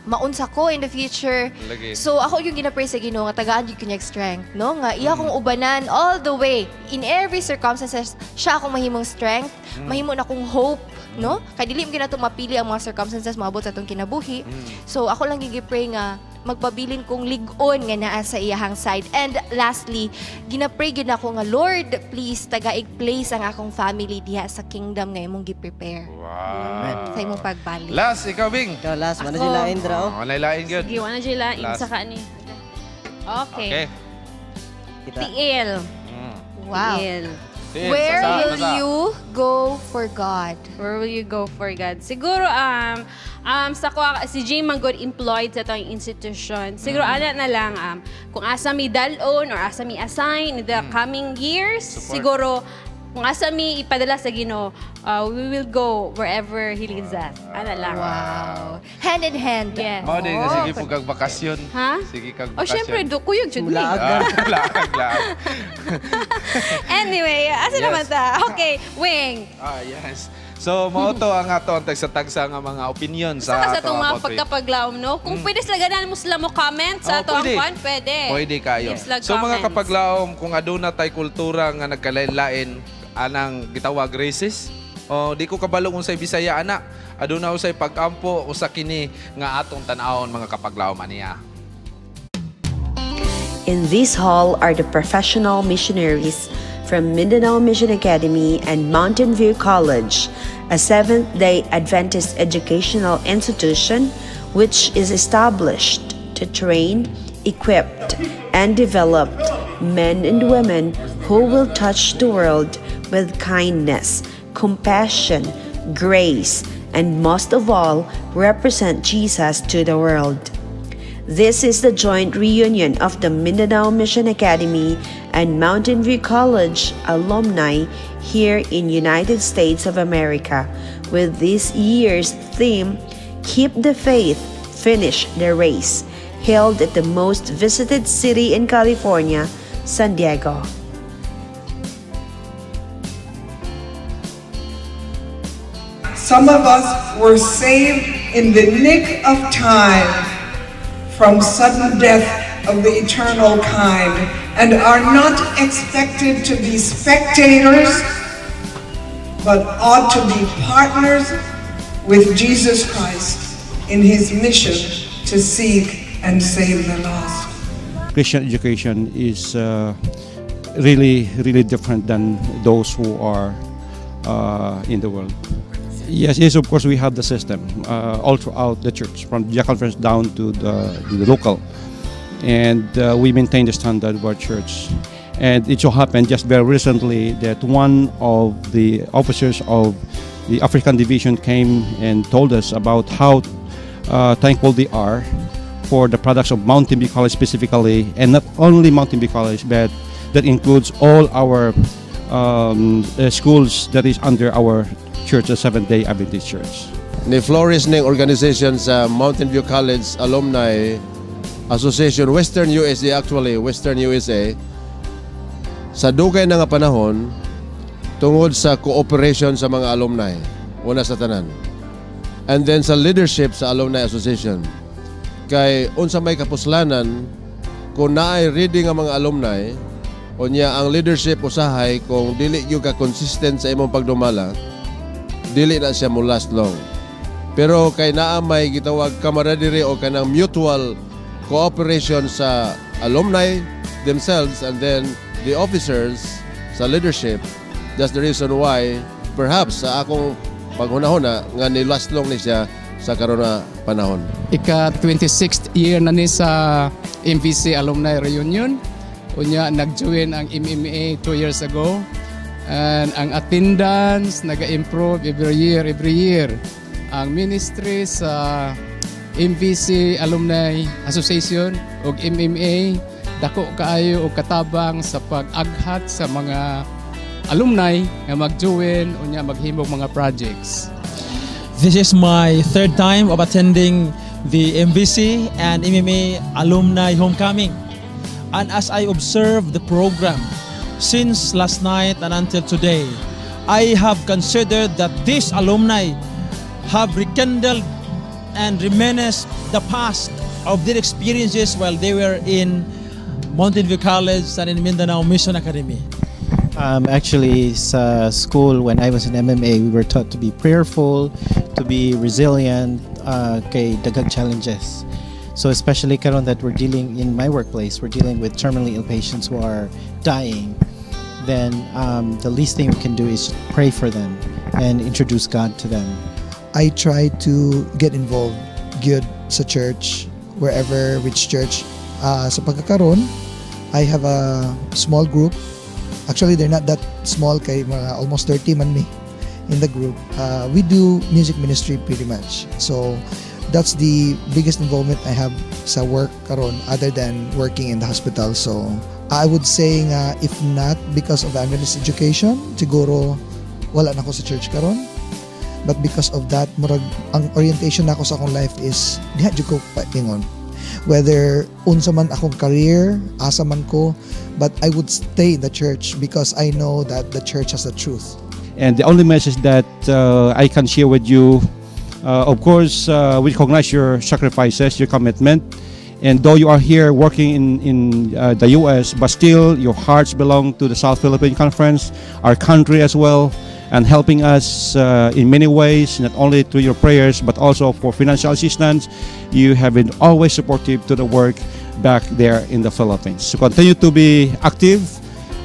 maunsa ko in the future. Lagi. So ako yung gina-pray sa Ginoo nga tagaan jud ko niya strength, no, nga iya akong ubanan all the way in every circumstances, siya akong mahimong strength, mahimo na akong hope, no, kay dili mo ginato mapili ang mga circumstances moabot sa atong kinabuhi. So ako lang gi-pray nga magpabilin kong lig-on nga naa sa iyahang side. And lastly, gina-pray gid ako nga Lord, please tagaig place ang akong family diha sa kingdom nga imong gi-prepare Wow. sa imong pagbalik. Last, ikaw Bing. Ikaw last, wala Ako. sila Indra oh. Oh, wala lain gyud. Sige, wala jud lain Last. sa kaani. Okay. Okay. Kita. Tiil. Wow. Tiil. Tiil, Where basa, will basa. you go for God? Where will you go for God? Siguro, sa kuha, si Jane Manggod employed sa itong institution. Siguro, ana na lang, kung asa mi dalon or asa mi assign in the coming years, Support. siguro, kung asa mi ipadala sa Ginoo, we will go wherever He leads us. Ana lang. Wow. Hand in hand. Yes. Mao din nga sige po kag bakasyon. Ha? Sige kag Oh, syempre, bakasyon. do, kuyog jud ni. Mulaag. Laag, laag. Anyway, asa naman ta? Okay, Wing. Ah, yes. So, mao to ang ato ang tagsa-tagsa nga mga opinion sa Saka sa ato itong mga about prayer. pagkapaglaom, no? Kung pwede sila ganahan mo sila mo comment sa Oh, ato ang pwede. kwan, pwede. Pwede kayo. Give sila So mga comments. kapaglaom, kung aduna tay kultura nga nagkalain-lain anang gitawag racist, o di ko kabalo kung sa Bisaya ana, aduna usay pag-ampo usa kini nga atong tan-awon mga kapaglaom aniya. In this hall are the professional missionaries from Mindanao Mission Academy and Mountain View College, a Seventh-day Adventist educational institution which is established to train, equip, and develop men and women who will touch the world with kindness, compassion, grace, and most of all, represent Jesus to the world. This is the joint reunion of the Mindanao Mission Academy and Mountain View College alumni here in United States of America, with this year's theme, "Keep the Faith, Finish the Race," held at the most visited city in California, San Diego. Some of us were saved in the nick of time from sudden death of the eternal kind and are not expected to be spectators, but ought to be partners with Jesus Christ in his mission to seek and save the lost. Christian education is really, really different than those who are in the world. Yes, of course, we have the system all throughout the church, from the conference down to the local. And we maintain the standard of our church. And it so happened just very recently that one of the officers of the African Division came and told us about how thankful they are for the products of Mountain View College specifically, and not only Mountain View College, but that includes all our schools that is under our church, the Seventh-day Adventist Church. Ni flourish ning organization sa Mountain View College Alumni Association Western USA, actually Western USA, sa dugay na nga panahon tungod sa cooperation sa mga alumni, una sa tanan. And then sa leadership sa Alumni Association. Kay unsa may kapuslanan kung naay ready nga mga alumni, unya ang leadership usahay kung dili gyud ka consistent sa imong pagdumala, dili na siya mo last long. Pero kay naa may gitawag camaraderie o kanang mutual cooperation sa alumni themselves and then the officers sa leadership, that's the reason why perhaps sa akong paghunahuna nga ni last long ni siya sa karon na panahon. Ika 26th year na ni sa MVC Alumni Reunion. Unya nag-join ang MMA 2 years ago. And ang attendance naga-improve every year, every year. Ang ministry sa MVC Alumni Association ug MMA dako kaayo og katabang sa pag-aghat sa mga alumni nga mag-join unya maghimog mga projects. This is my third time of attending the MVC and MMA Alumni Homecoming. And as I observe the program since last night and until today, I have considered that these alumni have rekindled and reminisced the past of their experiences while they were in Mountain View College and in Mindanao Mission Academy. Actually, sa school, when I was in MMA, we were taught to be prayerful, to be resilient, kay daghang challenges. So especially karon that we're dealing in my workplace, we're dealing with terminally ill patients who are dying, then the least thing we can do is pray for them and introduce God to them. I try to get involved gyud sa church, wherever, which church. Sa pagkakaron, I have a small group. Actually, they're not that small kay mga almost 30 man mi in the group. We do music ministry pretty much. So that's the biggest involvement I have sa work karon other than working in the hospital. So I would say nga if not because of Adventist education, siguro wala na ako sa church karon. But because of that, murag ang orientation nako sa akong life is diha jud ko paingon. Whether unsa man akong career, asa man ko, but I would stay in the church because I know that the church has the truth. And the only message that I can share with you, of course, we recognize your sacrifices, your commitment. And though you are here working in the U.S., but still your hearts belong to the South Philippine Conference, our country as well, and helping us in many ways, not only through your prayers, but also for financial assistance. You have been always supportive to the work back there in the Philippines. So continue to be active.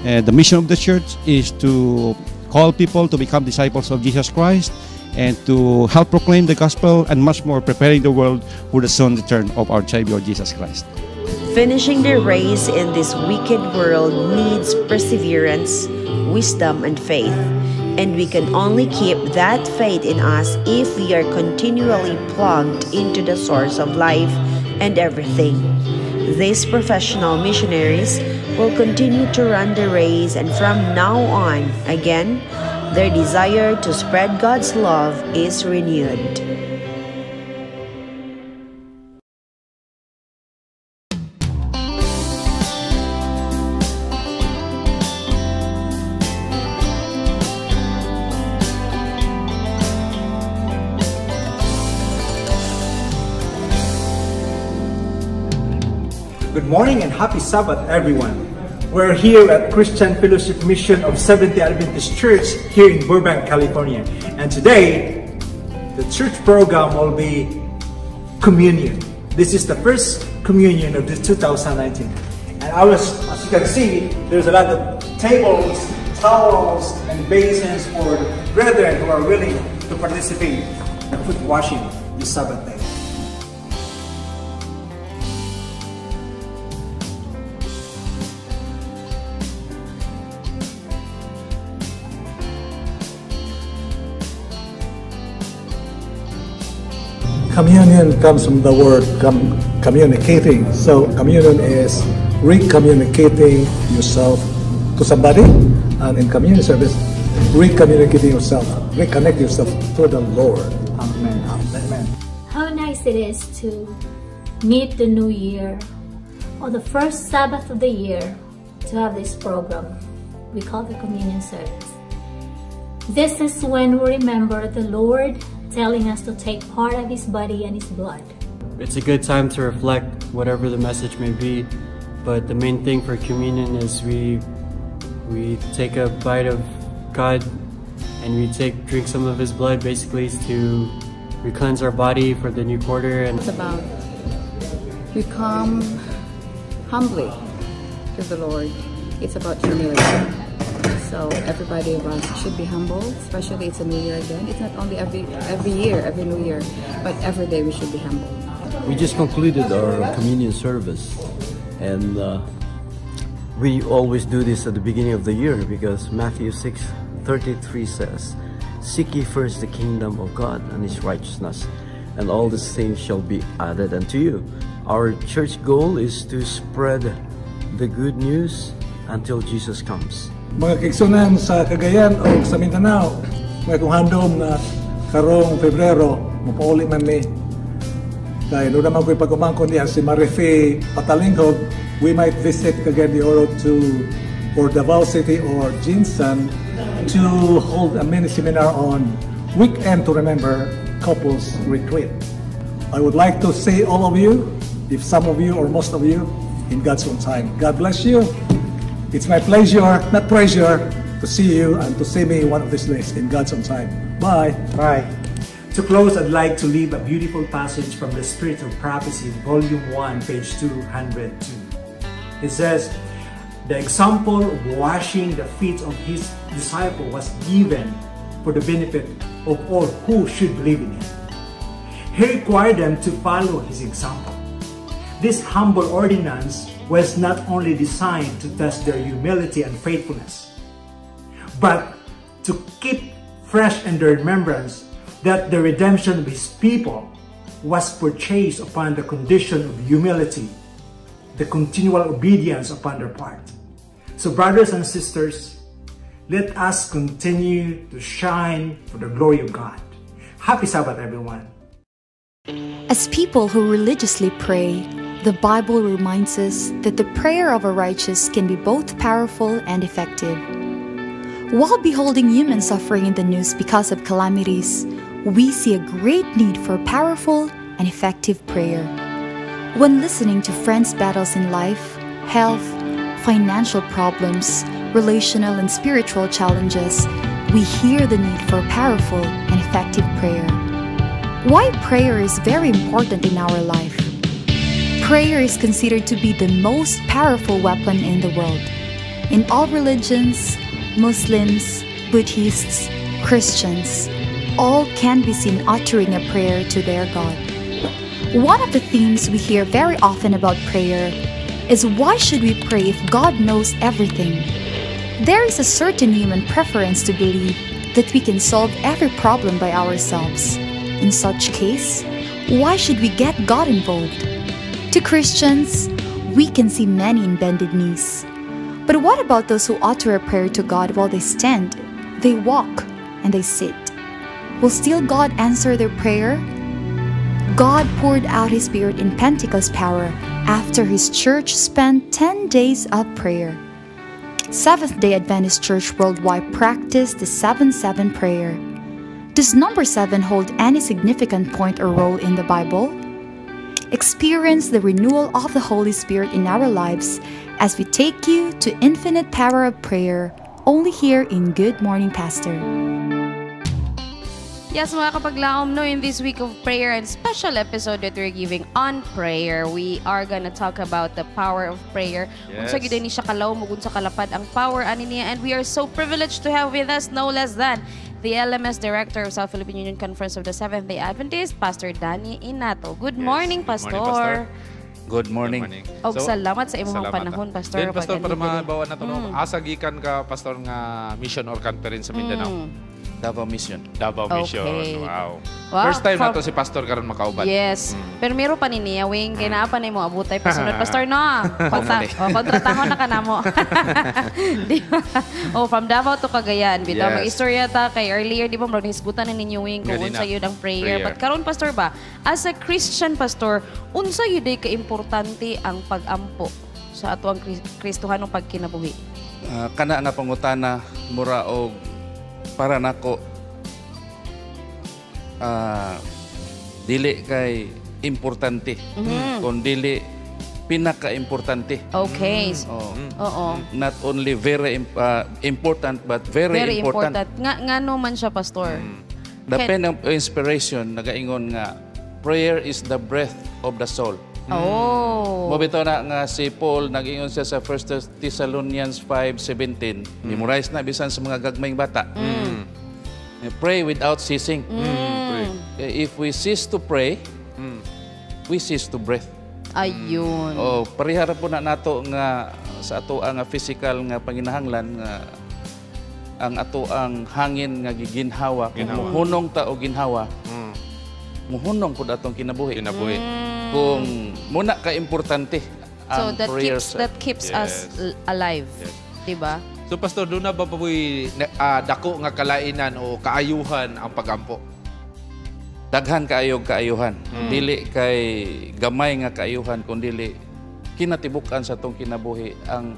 And the mission of the church is to call people to become disciples of Jesus Christ and to help proclaim the gospel and much more, preparing the world for the soon return of our Savior Jesus Christ. Finishing the race in this wicked world needs perseverance, wisdom, and faith. And we can only keep that faith in us if we are continually plugged into the source of life and everything. These professional missionaries will continue to run the race, and from now on, again, their desire to spread God's love is renewed. Good morning and happy Sabbath, everyone. We're here at Christian Fellowship Mission of Seventh-day Adventist Church here in Burbank, California. And today, the church program will be communion. This is the first communion of the 2019. And as you can see, there's a lot of tables, towels, and basins for the brethren who are willing to participate in foot washing this Sabbath day. Communion comes from the word communicating. So communion is recommunicating yourself to somebody, and in communion service, recommunicating yourself, reconnect yourself to the Lord. Amen. Amen. How nice it is to meet the new year, or the first Sabbath of the year, to have this program we call the communion service. This is when we remember the Lord telling us to take part of His body and His blood. It's a good time to reflect, whatever the message may be, but the main thing for communion is we take a bite of God and we drink some of His blood, basically to cleanse our body for the new quarter. And it's about we come humbly to the Lord. It's about humility. So everybody of us should be humble, especially it's a new year again. It's not only every year, every new year, but every day we should be humble. We just concluded our communion service, and we always do this at the beginning of the year because Matthew 6:33 says, "Seek ye first the kingdom of God and His righteousness, and all these things shall be added unto you." Our church goal is to spread the good news until Jesus comes. Mga kaigsunan sa Cagayan o sa Mindanao, mga kung handom na karong Febrero, mapauli man ni. Dahil doon naman ko'y pag-umangkon niya si Marife Patalinghog, we might visit Cagayan de Oro to or Davao City or Jinsan to hold a mini seminar on Weekend to Remember Couples Retreat. I would like to see all of you, if some of you or most of you, in God's own time. God bless you. It's my pleasure, not pressure, to see you and to see me one of these days in God's own time. Bye. Bye. To close, I'd like to leave a beautiful passage from the Spirit of Prophecy, Volume 1, page 202. It says, "The example of washing the feet of his disciple was given for the benefit of all who should believe in him. He required them to follow his example. This humble ordinance was not only designed to test their humility and faithfulness, but to keep fresh in their remembrance that the redemption of his people was purchased upon the condition of humility, the continual obedience upon their part." So brothers and sisters, let us continue to shine for the glory of God. Happy Sabbath, everyone. As people who religiously pray, the Bible reminds us that the prayer of a righteous can be both powerful and effective. While beholding human suffering in the news because of calamities, we see a great need for powerful and effective prayer. When listening to friends' battles in life, health, financial problems, relational and spiritual challenges, we hear the need for powerful and effective prayer. Why prayer is very important in our life. Prayer is considered to be the most powerful weapon in the world. In all religions, Muslims, Buddhists, Christians, all can be seen uttering a prayer to their God. One of the themes we hear very often about prayer is, why should we pray if God knows everything? There is a certain human preference to believe that we can solve every problem by ourselves. In such case, why should we get God involved? To Christians, we can see many in bended knees. But what about those who utter a prayer to God while they stand, they walk, and they sit? Will still God answer their prayer? God poured out His Spirit in Pentecost power after His church spent 10 days of prayer. Seventh Day Adventist Church worldwide practiced the 7-7 prayer. Does number 7 hold any significant point or role in the Bible? Experience the renewal of the Holy Spirit in our lives as we take you to infinite power of prayer, only here in Good Morning Pastor. Yes, mga kapaglaom, no, in this week of prayer and special episode that we're giving on prayer, we are gonna talk about the power of prayer. Yes. Unsa gyud ni siya kalawom ug unsa kalapad ang power ani niya, and we are so privileged to have with us no less than the LMS Director of South Philippine Union Conference of the Seventh-day Adventist, Pastor Danny Inato. Good morning, Good Pastor. morning, Pastor. Good morning. Og salamat sa imong Salamat, panahon, ah. Pastor. Then, Pastor, para pag-anhi diri. mabawa na to, no? Asa gikan ka, Pastor, nga mission or conference sa Mindanao? Davao Mission. Davao Mission. Wow. Wow. First time na to si Pastor karon makauban. Yes. Pero meron pa ni niya, wing, kay naa pa ni mo abutay pasunod. Pastor, no. Oh, kontratahon na ka namo. Di ba? Oh, from Davao to Cagayan. Bitaw, Yes. mag-istorya ta kay earlier, di ba, murag nahisgutan na ninyo, wing, kung Ganina. unsa yun ang prayer. Prayer. But karon, Pastor ba, as a Christian pastor, unsa yun day kaimportante ang pag-ampo sa ato ang Kristohanong pagkinabuhi? Kana nga pangutana mura og para nako dili kay importante kun dili pinaka-importante. Okay. Oh. Oo. Not only very important but very, Very important. Nga ngano man siya, Pastor? The pen of inspiration nagaingon nga prayer is the breath of the soul. Oh. Mo bitaw na nga si Paul nag-ingon siya sa 1 Thessalonians 5:17. Memorize na bisan sa mga gagmayng bata. Pray without ceasing. If we cease to pray, we cease to breath. Ayun. Oh, parehara po na nato nga sa ato ang physical nga panginahanglan nga ang ato ang hangin nga giginhawa kung Ginhawa. muhunong ta o ginhawa, muhunong pud atong kinabuhi. Kinabuhi. Kung muna ka importante So ang that prayer keeps that keeps us alive. 'Di ba? So Pastor, doon na ba po'y dako nga kalainan o kaayuhan ang pagampo? Daghan kaayog kaayuhan. Dili kay gamay nga kaayuhan kun dili kinatibuk-an sa atong kinabuhi ang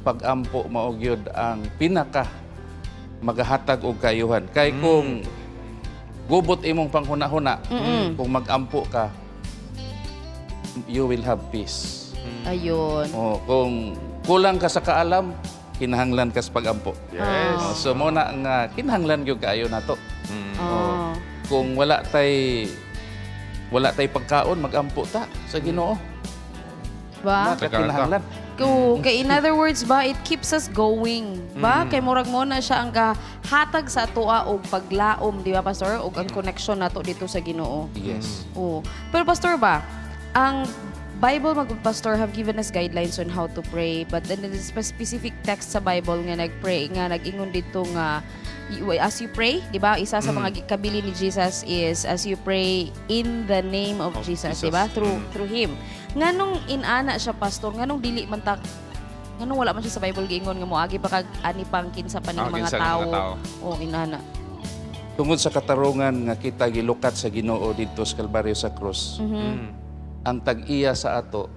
pagampo mao gyud ang pinaka magahatag og kaayuhan. Kay kung gubot imong panghuna-huna, kung magampo ka, you will have peace. Ayun. Oh, kung kulang ka sa kaalam, kinahanglan ka sa pagampo. Oh, so mo na nga kinahanglan gyud kaayo nato. Oh. Kung wala tay pagkaon, magampo ta sa Ginoo. Ba? Na kinahanglan. Kay in other words ba, it keeps us going. Ba? Kay murag mo na siya ang kahatag sa atoa og paglaom, di ba, Pastor? Og ang connection nato dito sa Ginoo. Yes. Oo. Pero Pastor ba, ang Bible mag Pastor have given us guidelines on how to pray, but then there's a specific text sa Bible nga nagpray nga nag-ingon dito nga as you pray, di ba? Isa sa mga kabili ni Jesus is as you pray in the name of Jesus, Jesus. di ba? Through through him. Nganong inana siya, Pastor? Nganong dili man ta nganong wala man siya sa Bible giingon nga moagi pa kag ani pang kinsa pa ning Ah, mga kinsa nga tao. mga tao. Oh, inana. Tungod sa katarungan nga kita gilukat sa Ginoo didto sa Kalbaryo sa krus. Ang tag-iya sa ato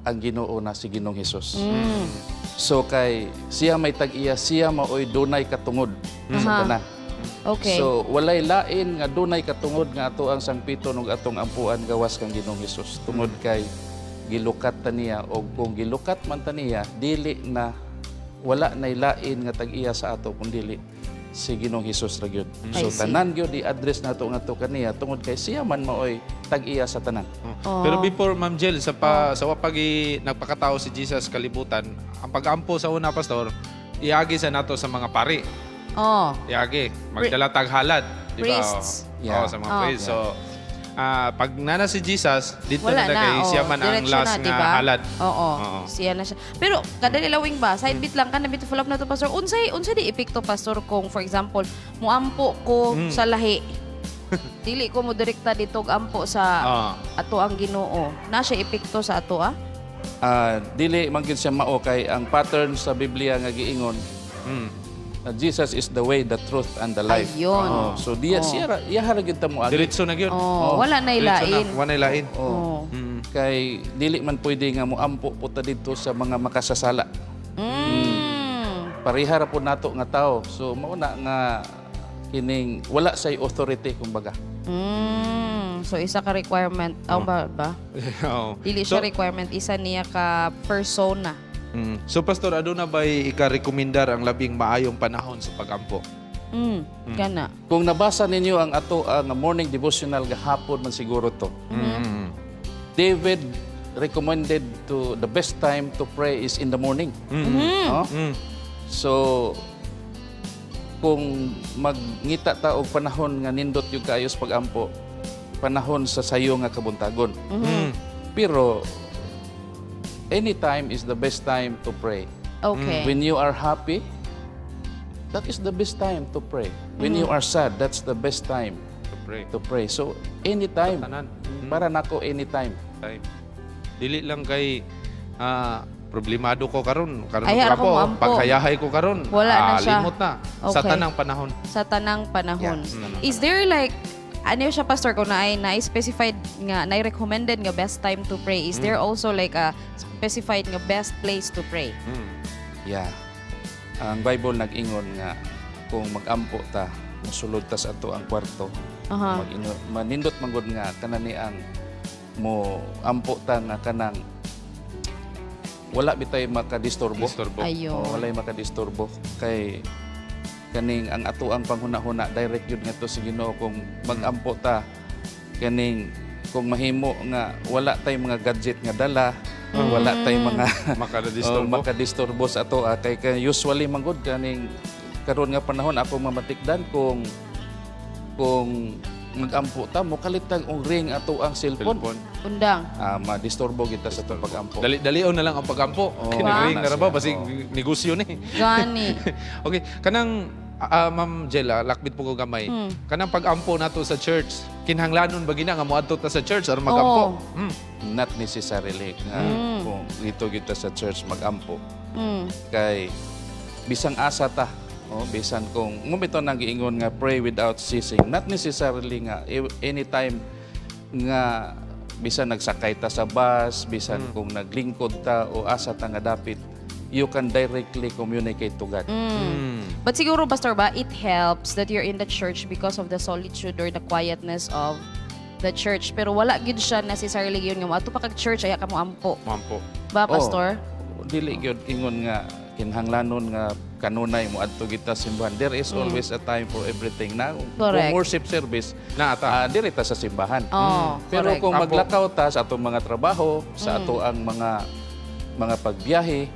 ang Ginoo na si Ginoong Hesus. So kay siya may tag-iya, siya maoy dunay katungod sa tanan. So walay lain nga dunay katungod nga ato ang sangpiton ug atong ampuan gawas kang Ginoong Hesus. Tungod kay gilukat ta niya og kung gilukat man ta niya, dili na wala nay lain nga tag-iya sa ato kun dili si Ginoong Hesus ra gyud. I So see. tanan gyud i-address nato ngadto kaniya tungod kay siya man maoy tag-iya sa tanan. Oh. Pero before, Ma'am Jill, sa wapagi nagpakatao si Jesus kalibutan, ang pagampo sa una, Pastor, iagi sa nato sa mga pari. Iagi, magdala tag halad, di ba? Priests. Oh, sa mga priests. So, pag nana si Jesus, dito Wala na, na, kay oh. siya man ang Diretso last na, nga diba? halad. Oo. Oo. Siya na siya. Pero kadali lawing ba, side bit lang ka na bit follow up na to, Pastor. Unsay unsay di epekto, Pastor, kung for example, muampo ko sa lahi. Dili ko mo direkta dito og ampo sa ato ang Ginoo. Na siya epekto sa ato ah? Dili man gyud siya mao kay ang pattern sa Biblia nga giingon, Jesus is the way, the truth, and the life. Ayun. Oh, so diya siya iya ra gyud ta mo agi. Diretso na gyud. Oh, wala na ilain. Wala na ilain. Oh. Kay dili man pwede nga moampo po ta didto sa mga makasasala. Pareha ra po nato nga tao. So mao na nga kining wala say authority kumbaga. So isa ka requirement. Oh, ba? Oo. Dili siya requirement, isa niya ka persona. So Pastor, aduna ba'y ika-rekomendar ang labing maayong panahon sa pagampo? Kana. Kung nabasa ninyo ang ato ang morning devotional gahapon man siguro to. David recommended to the best time to pray is in the morning. No? So kung magngita ta og panahon nga nindot yung kaayos pagampo, panahon sa sayo nga kabuntagon. Pero anytime is the best time to pray. When you are happy, that is the best time to pray. When you are sad, that's the best time to pray. To pray. So anytime. Para nako anytime. Time. Dili lang kay problemado ko karon, karon Ay, ko ako moampo. Paghayahay ko karon. Wala na siya. Limot na. Sa tanang panahon. Sa tanang panahon. Yeah, sa tanang. Is there like ano siya, Pastor, kung na specified nga na recommended nga best time to pray, is there also like a specified nga best place to pray? Yeah. Ang Bible nag-ingon nga kung magampo ta, mosulod ta sa ato ang kwarto. Manindot man gud nga kanani ang mo ampo ta nga kanang wala bitay makadisturbo. Disturbo. Ayun. Oh, walay makadisturbo kay kaning ang ato ang panghuna-huna direct yun ngadto sa Ginoo. Kung magampo ta kaning kung mahimo nga wala tay mga gadget nga dala, wala tay mga makadisturbo. Oh, makadisturbo sa ato, kay usually man gud kaning karon nga panahon ako mamatikdan kung magampo ta mokalitag og ring ato ang cellphone. Undang. Madisturbo kita sa atong pagampo. Dali-dalion na lang ang pagampo. Oh, Kinagring na ra ba siya. basig negosyo ni. Gani. Okay, kanang Ma'am Jella, lakbit po ko gamay. Kanang pagampo nato sa church, kinahanglanon ba gina nga moadto ta sa church aron magampo? Not necessarily nga kung dito kita sa church magampo. Kay bisang asa ta, oh, bisan kung ngumito nang giingon nga pray without ceasing, not necessarily nga anytime nga bisan nagsakay ta sa bus, bisan kung naglingkod ta o asa ta nga dapit, you can directly communicate to God. But siguro, Pastor, ba, it helps that you're in the church because of the solitude or the quietness of the church. Pero wala gyud siya necessarily yun nga moadto pa kag church ay ka mo ampo. Moampo. Ba, Pastor? Oh, dili gyud ingon nga kinahanglanon nga kanunay mo adto kita simbahan. There is always a time for everything. Na kung worship service na ata diri ta sa simbahan. Oh, Pero kung Ampo. maglakaw ta sa atong mga trabaho, sa ato ang mga pagbiyahe,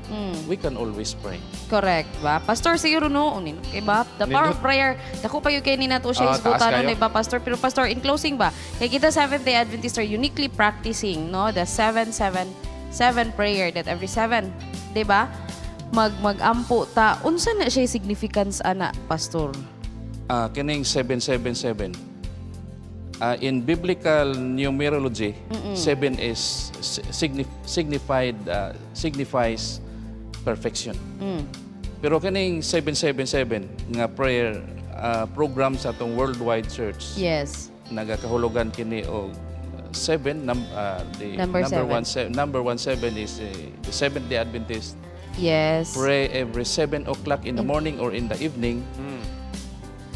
we can always pray. Correct ba? Pastor, siguro no, unin. Okay ba? The power of prayer, dako pa yun kay ni nato siya Ah, taas isgutan kayo. ba, Pastor? Pero Pastor, in closing ba, kay kita Seventh-day Adventists are uniquely practicing, no, the 7-7-7 prayer that every 7, di ba? Mag-ampo ta. Unsa na siya significance ana, Pastor? Kining 777. In biblical numerology, 7 is signifies perfection. Pero kining 777 nga prayer program sa atong worldwide church. Nagakahulugan kini og 7 the Number number seven. one number 17 is the Seventh-day Adventist. Pray every 7 o'clock in the morning or in the evening,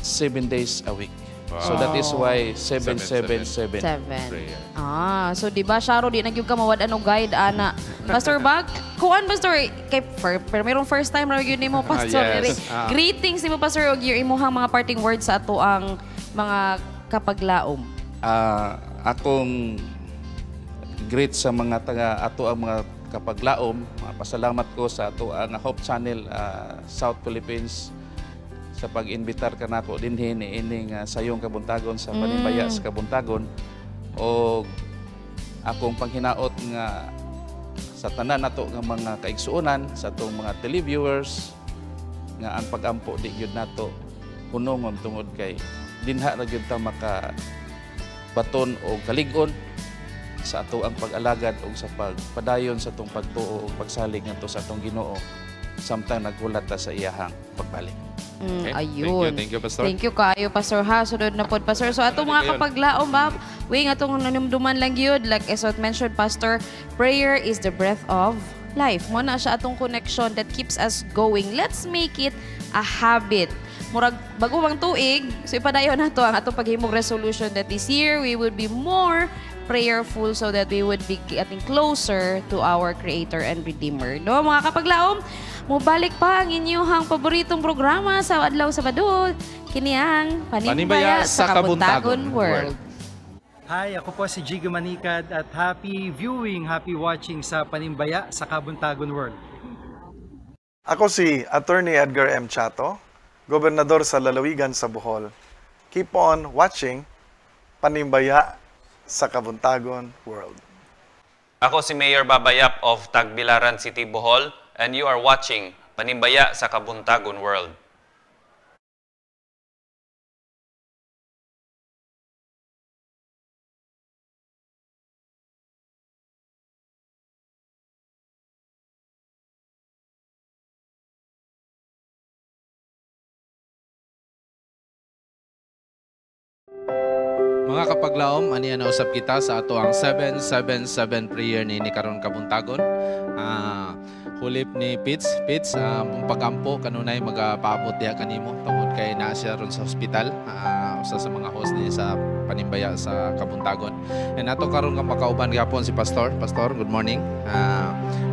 7 days a week. So that is why 777. Seven. Prayer. Ah, so di ba Sharo, di na gyud ka mawad ano guide ana. Pastor Bag, kuan Pastor kay pero merong first time ra gyud nimo Pastor. Yes. Eri. Greetings nimo Pastor og your imuhang mga parting words sa ato ang mga kapaglaom. Akong greet sa mga taga ato ang mga kapaglaom, pasalamat ko sa ato ang Hope Channel South Philippines sa pag-imbitar kanako dinhi niining sayong kabuntagon sa Panimbaya sa Kabuntagon, og akong panghinaot nga sa tanan nato nga mga kaigsuonan, sa atong mga televiewers, nga ang pag-ampo di gyud nato hunongon tungod kay dinha ra gyud ta maka baton og kalig-on sa ato ang pag-alagad ug sa pagpadayon sa atong pagtuo ug pagsalig ngadto sa atong Ginoo samtang naghulat ta sa iyahang pagbalik. Okay. Ayun. Thank you, Pastor. Thank you kaayo, Pastor, ha. Sunod na pod, Pastor. So atong mga kapaglaom ba, wing atong nanumduman lang gyud, like as what mentioned, Pastor, prayer is the breath of life. Mo na siya atong connection that keeps us going. Let's make it a habit. Murag bago bang tuig, so ipadayon nato ang atong paghimong resolution that this year we would be more prayerful so that we would be getting closer to our Creator and Redeemer. No, mga kapaglaom, mubalik pa ang inyong paboritong programa sa Adlaw Sabado, kini ang Panimbaya sa Kabuntagon World. Hi, ako po si Jigo Manikad at happy viewing, happy watching sa Panimbaya sa Kabuntagon World. Ako si Attorney Edgar M. Chato, Gobernador sa Lalawigan sa Bohol. Keep on watching Panimbaya sa Kabuntagon World. Ako si Mayor Babayap of Tagbilaran City, Bohol, and you are watching Panimbaya sa Kabuntagon World. Mga kapaglaom, aniya na usab kita sa ato ang 777 prayer ni karon kabuntagon. Hulip ni Pitts. Pitts, pag-ampo kanunay magapaabot diha kanimo tungod kay naa siya ron sa hospital. Usa sa mga host ni sa Panimbaya sa Kabuntagon. And ato karon nga makauban gyapon si Pastor. Pastor, good morning.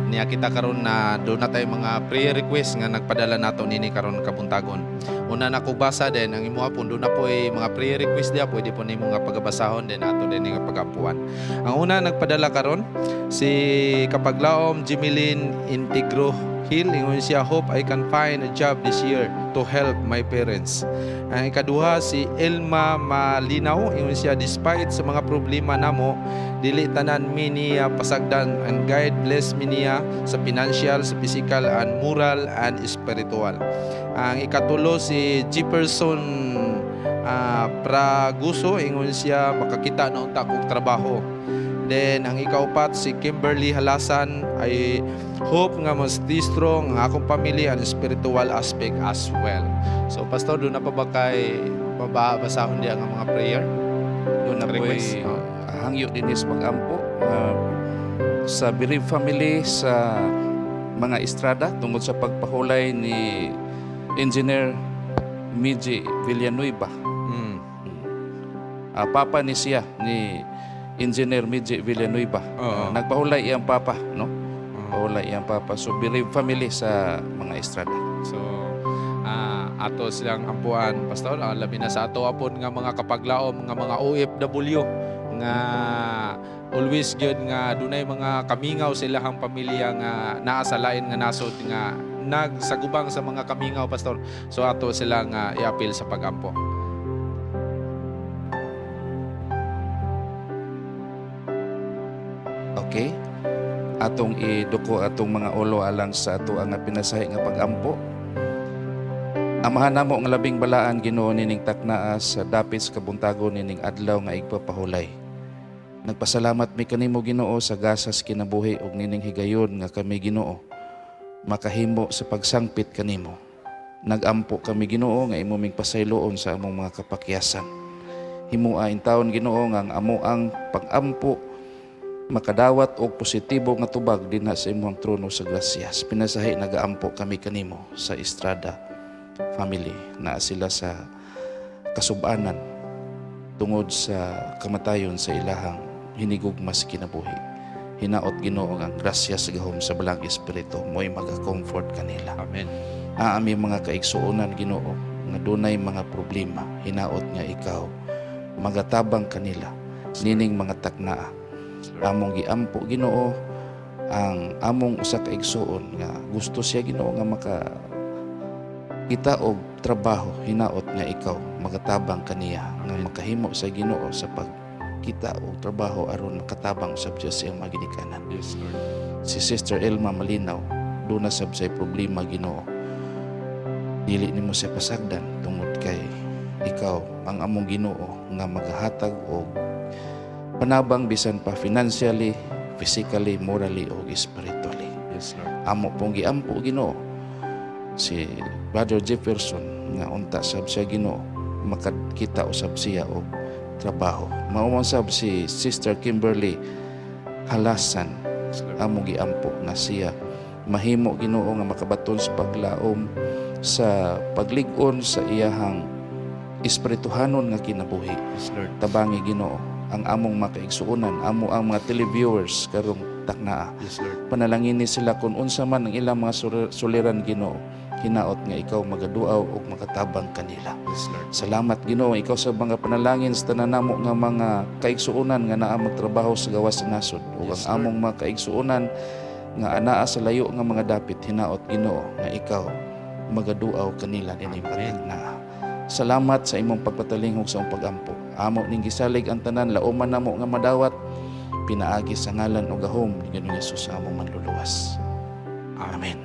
Niya kita karon na doon na tayo mga prayer request nga nagpadala nato nini karon kabuntagon. Una na ko basa din ang imuha po doon na po mga prayer request diha pwede po nimo nga pagabasahon din ato din nga pagampuan. Ang una nagpadala karon si Kapaglaom Jimilyn Integro Hill, ingon siya, hope I can find a job this year to help my parents. Ang ikaduha si Elma Malinaw, ingon siya, despite sa mga problema namo, dili tanan mi niya pasagdan and guide bless mi niya sa financial, sa physical and moral and spiritual. Ang ikatulo si Jefferson Praguso, ingon siya, makakita na unta kog trabaho. Then ang ikaupat si Kimberly Halasan, I hope nga mas stay strong ang akong pamilya and spiritual aspect as well. So Pastor, doon na pa ba kay babasahon diya ang mga prayer? Doon na po'y hangyo dinis mag-ampo sa bereaved family sa mga Estrada tungod sa pagpahulay ni Engineer Miji Villanueva. Papa ni siya ni Engineer Miji Villanueva. Nagpahulay iyang papa, no? Pahulay iyang papa. So bereaved family sa mga Estrada. So ato silang ampuan, Pastor, labi na sa ato apon nga mga kapaglaom nga mga OFW nga always gyud nga dunay mga kamingaw sa ilahang pamilya nga naa sa lain nga nasod nga nagsagubang sa mga kamingaw, Pastor. So ato sila nga i-appeal sa pagampo. Okay. Atong iduko atong mga ulo alang sa ato ang pinasahi nga pagampo. Amahan namo nga labing balaan Ginoo nining taknaa sa dapit sa kabuntagon nining adlaw nga igpapahulay. Nagpasalamat mi kanimo Ginoo sa gasas kinabuhi ug nining higayon nga kami Ginoo makahimo sa pagsangpit kanimo. Nagampo kami Ginoo nga imo ming pasayloon sa among mga kapakyasan. Himoa intawon Ginoo nga ang amo ang pagampo makadawat og positibo nga tubag dinha sa imong trono sa grasya. Pinasahi nagaampo kami kanimo sa Estrada family na sila sa kasubanan tungod sa kamatayon sa ilahang hinigugma sa kinabuhi. Hinaot Ginoo ang grasya sa gahom sa Balang Espiritu mo'y maga-comfort kanila. Amen. Aami mga kaigsuonan Ginoo nga dunay mga problema, hinaot nga ikaw magatabang kanila nining mga taknaa. Among giampo Ginoo ang among usa ka igsuon nga gusto siya Ginoo nga maka kita og trabaho, hinaot nga ikaw magatabang kaniya nga makahimo sa Ginoo sa pagkita og trabaho aron makatabang usab siya sa iyang mga ginikanan. Yes, Lord. Si Sister Elma Malinaw duna sab say problema Ginoo. Dili nimo siya pasagdan tungod kay ikaw ang among Ginoo nga magahatag og Panabang bisan pa financially, physically, morally o spiritually. Yes, Lord. Amo pong giampo, Ginoo, si Brother Jefferson nga unta sab siya, Ginoo, makakita usab siya og trabaho. Mao man sab si Sister Kimberly Halasan, amo giampo nga siya mahimo, Ginoo, nga makabaton sa paglaom sa paglig-on sa iyahang espirituhanon nga kinabuhi. Yes, Lord. Tabangi, Ginoo, ang among makaigsuonan, amo ang mga televiewers karong taknaa. Yes, Lord. Panalangin ni sila kung unsa man ang ilang mga suliran, Ginoo. Hinaot nga ikaw magaduaw ug makatabang kanila. Yes, Lord. Salamat, Ginoo, ikaw sa mga panalangin sa tanan namo nga mga kaigsuonan nga naa magtrabaho sa gawas sa nasod ug ang among mga kaigsuonan nga anaa sa layo nga mga dapit. Hinaot, Ginoo, nga ikaw magaduaw kanila nining pataknaa. Salamat sa imong pagpatalinghog sa among pagampo. Amo ning gisalig ang tanan lauman namo nga madawat pinaagi sa ngalan ug gahom ni Ginoong Hesus among manluluwas. Amen.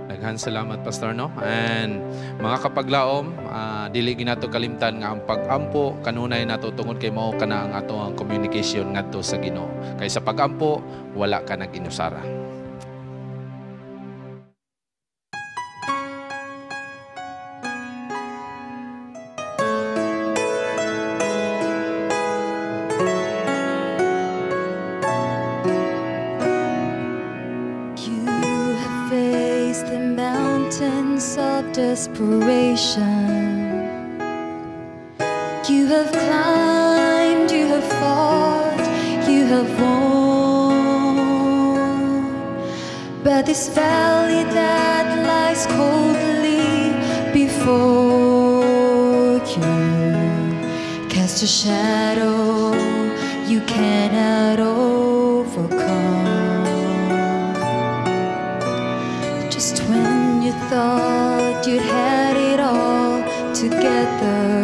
Daghan salamat, Pastor, no. And mga kapaglaom, dili ginato kalimtan nga ang pagampo kanunay nato tungod kay mao kana ang ato ang communication ngadto sa Ginoo. Kay sa pagampo wala ka nag-inusara. You have faced the mountains of desperation. You have climbed, you have fought, you have won. But this valley that lies coldly before you casts a shadow you cannot overcome. Just when you thought you'd had it all together,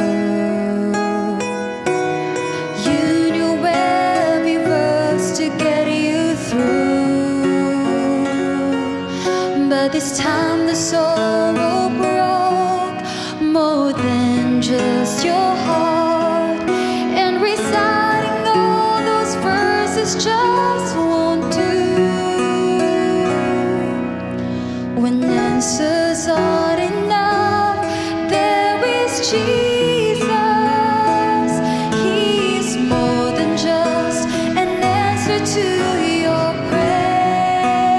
you knew every verse to get you through. But this time the sorrow broke more than just your heart, and reciting all those verses just won't do. When answers aren't enough, there is Jesus. He's more than just an answer to your prayer,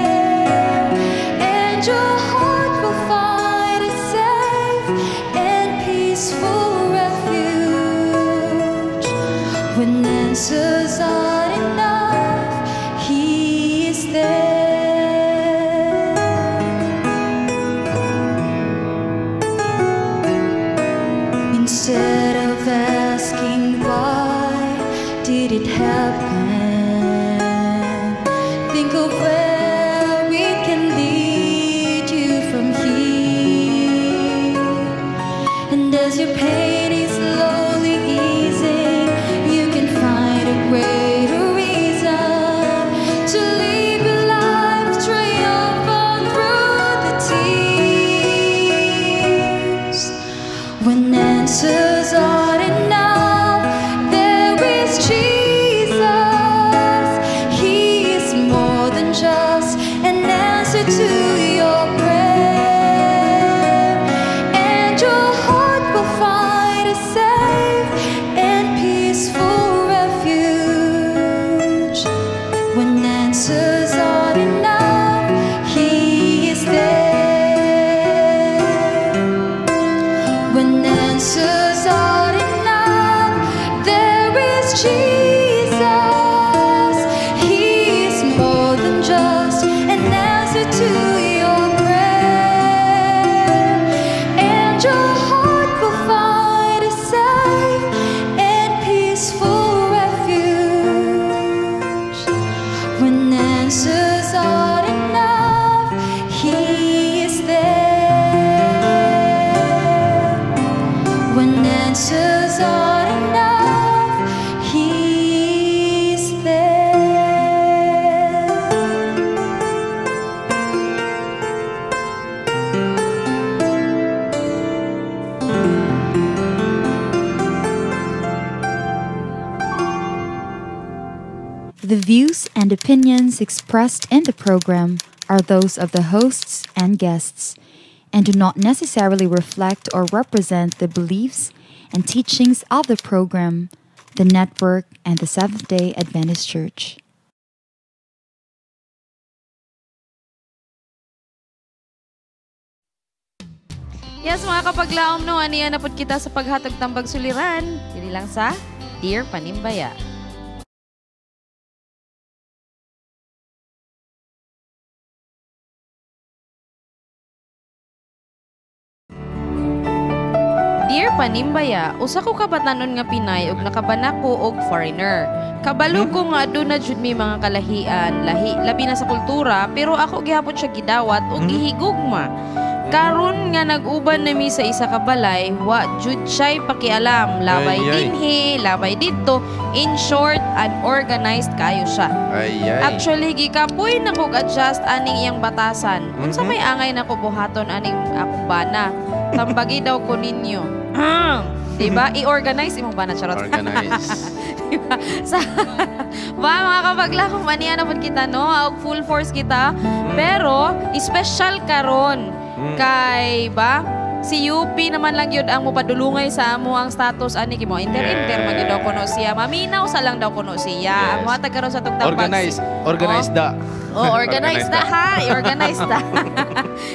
and your heart will find a safe and peaceful refuge. When answers aren't enough, He The views and opinions expressed in the program are those of the hosts and guests and do not necessarily reflect or represent the beliefs and teachings of the program, the network, and the Seventh day Adventist Church. Yes, mga kapaglaom, no, aniya na pud kita sa paghatag tambag suliran. Dili lang sa Dear Panimbaya. Dear Panimbaya, usa ko ka batanon nga Pinay ug nakabana ko og foreigner. Kabalo ko nga aduna jud mi mga kalahian, lahi labi na sa kultura, pero ako gihapon siya gidawat ug gihigugma. Karon nga nag-uban nami sa isa ka balay, wa jud siya'y pakialam, labay Ay, ay. dinhi, labay didto. In short, unorganized kayo siya. Ay, ay. Actually, gikapoy na kog adjust aning iyang batasan. Unsa may angay na ko buhaton aning akong bana. Tambagi daw ko ninyo. Diba? I-organize imong bana, charot. Organize. Diba? Sa ba mga kapagla, kung maniya na pud kita, no? Og full force kita. Pero, special karon. Kay ba? Si UP naman lang yun ang mupadulungay sa amo ang status ani kimo. Inter-inter man yun daw kuno siya. Maminaw sa lang daw kuno siya. Yes. Ang mga taga sa tugtang Organize. Organize da. Oh, organize na ha. I-organize na.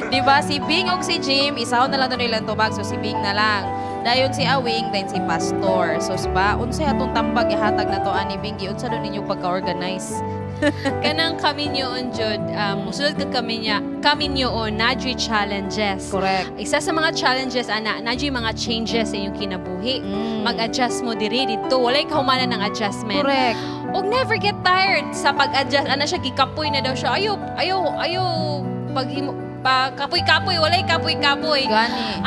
Di ba? Si Bing og si Jim, isaw na lang doon ilang tubag. So, si Bing na lang. Dayon si Awing, dayon si Pastor. So, ba, unsay atong tambag ihatag na to ani Bing, giunsa doon ninyo pagka-organize? Kanang kami niyoon jud, musulod ka kami niya, kami niyoon nadyo'y challenges. Correct. Isa sa mga challenges ana, nadyo'y mga changes sa inyong kinabuhi. Mag-adjust mo diri didto, walay kahumanan ng adjustment. Correct. Og never get tired sa pag-adjust. Ana siya gikapoy na daw siya. Ayo, ayo, ayo pag pa kapoy-kapoy, walay kapoy-kapoy. Gani.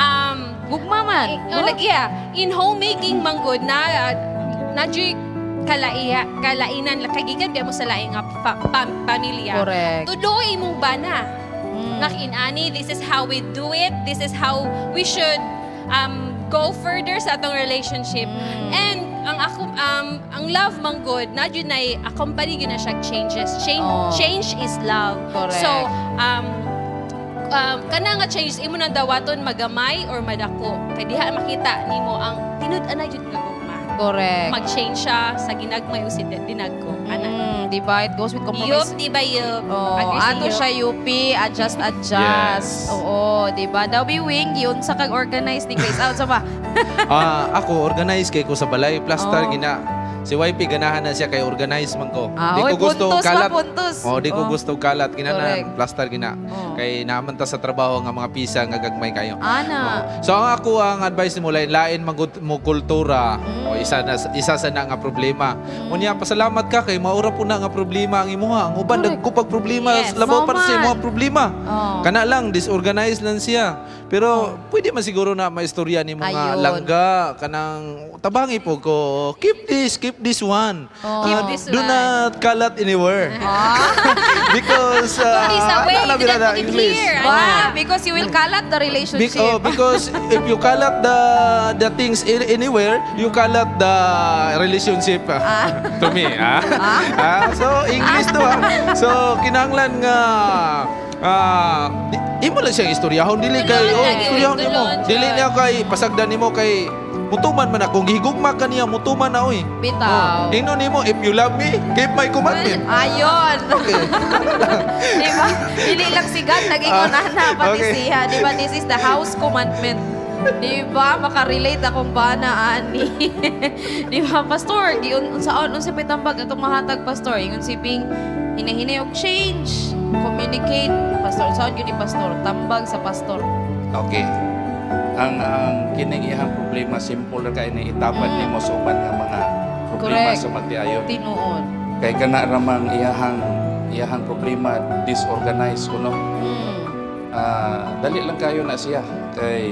Gugma man. Oh, like, yeah, in homemaking man gud na nadyo'y kalainan kagikan biya mo sa laing nga pamilya. Correct. Tuloy imong bana. Nakinani, this is how we do it. This is how we should go further sa atong relationship. And ang ako ang love man gud na jud nay accompany gyud na siya changes. Change is love. Correct. So kana nga changes imo nang dawaton magamay or madako. Kay diha makita nimo ang tinud-anay jud nga gugma. Correct. Mag-change siya sa ginagmay o si dinagko. Ana. Diba? It goes with compromise. Yup, diba yup? Oh, Agree si ato Yup. siya UP, adjust, adjust. Yes. Oo, diba? Daw be wing, yun sa kag-organize ni Grace. Out sa ba? Ako, organize kay ko sa balay. Plaster, Oh. gina. Si YP, ganahan na siya kay organize man ko. Ah, Di oy, ko gusto puntos kalat. pa, puntos. Oh, di ko Oh. gusto kalat. Gina na, Correct. plaster gina. Oh. Kay naaman ta sa trabaho nga mga pisa nga gagmay kayo. Ana. So ang ako ang advice nimo lain man gud mo kultura o isa na isa sa na nga problema. Unya pasalamat ka kay maura po na nga problema ang imuha. Ang uban dagko pag problema Yes, labaw para sa mao man. imuha problema. Oh. Kana lang disorganized lang siya. Pero pwede man siguro na maistorya nimo nga Ayun. langga kanang tabangi po ko keep this one. Oh. Keep this Do one. not kalat anywhere. Because Put this away, ano, do not na put it English. here. Wow, because you will kalat the relationship. Because if you kalat the things anywhere, you kalat the relationship. To me, So English to ah. So kinahanglan nga imo lang siyang istoryahon dili kay Tulon lagi, istoryahon nimo. tulon, Dili tulon. niya kay pasagdan nimo kay mutuman man akong gihigugma ka niya mutuman na oy. Bitaw. Oh, ingnon nimo if you love me, keep my commandment. Ayon. Okay. Diba? Dili lang si God nag-ingon ana pati Okay. siya. Diba? This is the house commandment. Diba? Makarelate akong bana ani. Diba, pastor? Giun unsaon unsa pay tambag atong mahatag pastor? Ingon si Bing hinahinay og change, communicate. Pastor, unsaon gyud ni pastor? Tambag sa pastor. Okay. Ang kining iyang problema simple ra kay ni itapad nimo sa uban nga mga problema Correct. sa magtiayon. Tinuod. Kay kana ramang iyahang problema disorganized kuno. Dali lang kayo na siya kay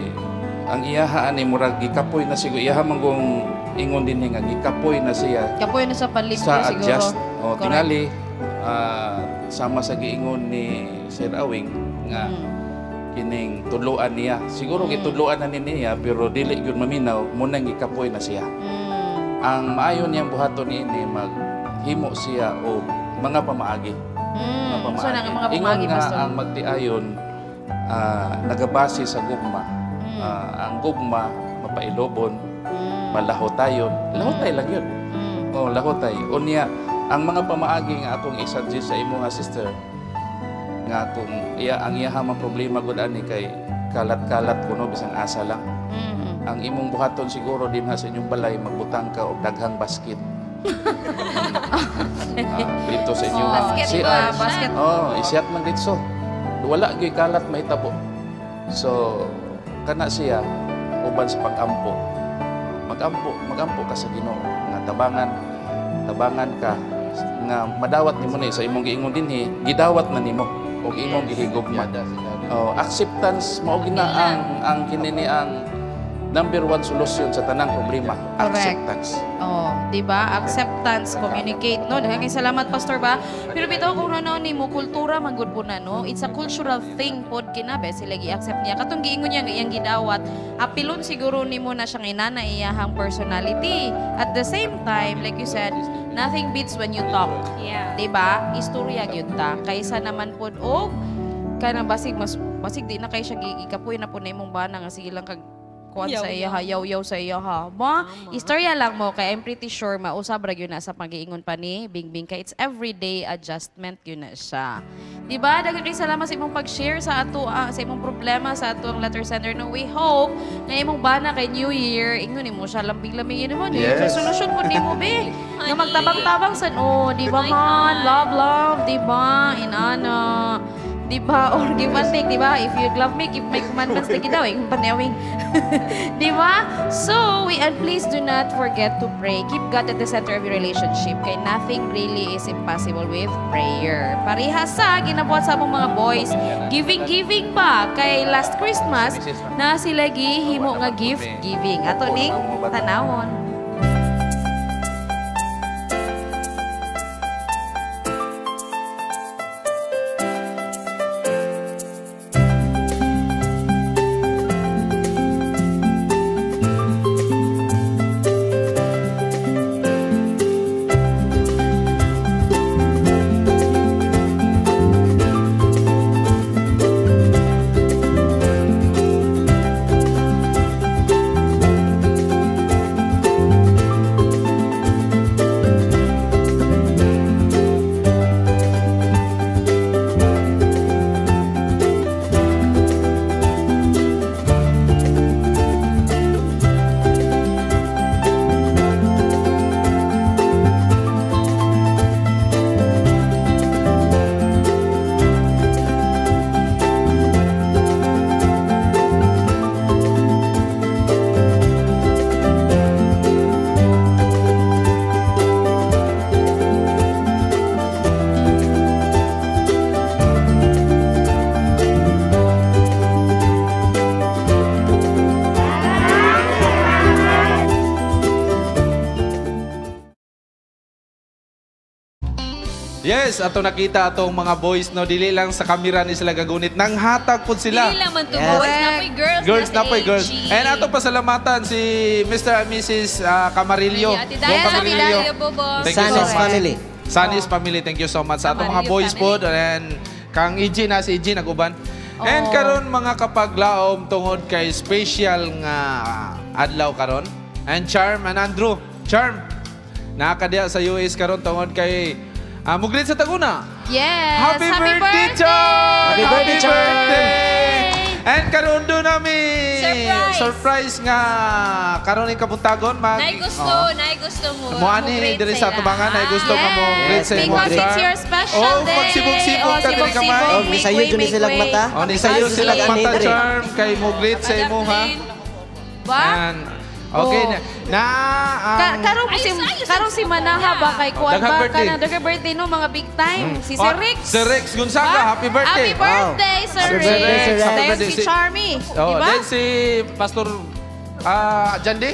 ang iyaha ani murag gikapoy na siguro iyaha manggong ingon din nga gikapoy na siya Kapoy na sa panlipyo sa siguro. adjust. O Correct. tingali sama sa giingon ni Sir Awing nga kining tudloan niya. Siguro gitudloan na ni niya pero dili gyud maminaw munang gikapoy na siya. Ang maayo niyang buhaton niini mag maghimo siya og mga pamaagi. Mga pamaagi. So, na nga mga Ingon pamaagi, nga Pastor. ang magtiayon nagabase sa gugma. Ang gugma mapailobon, malahotayon. Lahotay lang yun. Oh, lahotay. Unya, ang mga pamaagi nga akong i-suggest sa imo nga sister nga kung iya ang iyaha man problema gud ani kay kalat-kalat kuno bisang asa lang. Ang imong buhaton siguro dinha sa inyong balay magbutang ka og daghang basket. Dito sa inyong Basket CR. ba? Basket. Oh, isiyat man dito. Wala gyud kalat mahitabo. So kana siya uban sa pag-ampo. Magampo, magampo ka sa Ginoo nga tabangan, tabangan ka nga madawat nimo ni sa imong giingon dinhi, gidawat na nimo og imong gihigugma. Oh, acceptance mao gina ang kini ni ang number one solusyon sa tanang problema, Correct. acceptance. Oh, 'di ba? Acceptance, communicate, no? Daghang salamat Pastor ba. Pero bitaw kung ano nimo kultura man gud po na, no? It's a cultural thing pod kinabe sila gi-accept niya. Katong giingon niya nga iyang gidawat, apilon siguro nimo na siyang inana iyahang personality. At the same time, like you said, nothing beats when you talk. Yeah. 'Di ba? Istorya gyud ta. Kaysa naman pod og kanang basig mas basig di na kay siya gikapoy na po na imong bana nga sige lang kag kuan sa iya ha, yaw-yaw sa iya ha. Ba, istorya lang mo kay I'm pretty sure mausab ra gyud na sa pag-iingon pa ni Bingbing kay it's everyday adjustment gyud na siya. Di ba? Daghang kay salamat sa imong pag-share sa ato sa imong problema sa atong letter sender no. We hope nga imong bana kay New Year ingon nimo siya lambing-lambingin mo ni. Yes. So, solusyon po nimo be. Nga magtabang-tabang san oh, di ba man? Love love, di ba? Inana. Di ba? Or give and take, di ba? If you love me, give my commandments. Lagi daw, eh, kung panewing. Di ba? So, we, and please do not forget to pray. Keep God at the center of your relationship. Kay nothing really is impossible with prayer. Pareha sa ginabuhat sa among mga boys. Giving, giving ba? Kay last Christmas, na sila gihimo nga gift giving. Ato ning tanawon. Yes, ato nakita atong mga boys no dili lang sa kamera ni sila gagunit nanghatag pud sila. Dili lang man to boys, na po'y girls. Girls na si po'y girls. AG. And ato pasalamatan si Mr. and Mrs. Camarillo. Ate Dayo, Bong Ate Camarillo. Dayo, Bobong. Thank you so Sanis much. family. Sanis family, thank you so much. Sa atong mga Camarillo boys family. pod and kang EG na si EG naguban. And Oh. karon mga kapaglaom tungod kay special nga adlaw karon. And Charm and Andrew, Charm. Nakadya sa US karon tungod kay muglit sa Taguna. Yes! Happy, birthday, Charm! Happy birthday, Charm! birthday! And karon do nami Surprise! surprise nga karon ni kabuntagon mag Nay gusto, Oo. nay gusto mo. Mo ani Mo-greet diri sa sa atubangan nay gusto nga mo greet sa imo. Because it's your special Oh, day. magsibog-sibog Oh, ka diri kamay. sibog-sibog. Oh, Make nisayo way, jud ni make silang way. mata. Oh, ni sayo Sila sila mata diri. Charm kay mo greet sa imo ha. Ba? And okay Oh. na, na ang Karong si Manaha ba kay kuan Daghang ba birthday. kana daghang birthday no mga big time si Oh, Sir Rex. Sir Rex Gonzaga, Ba? happy birthday. Happy birthday, Wow. Sir Happy Rex. birthday, Sir Rex. Then Happy birthday. si Charmy, Oh, di ba? then si Pastor Jandi.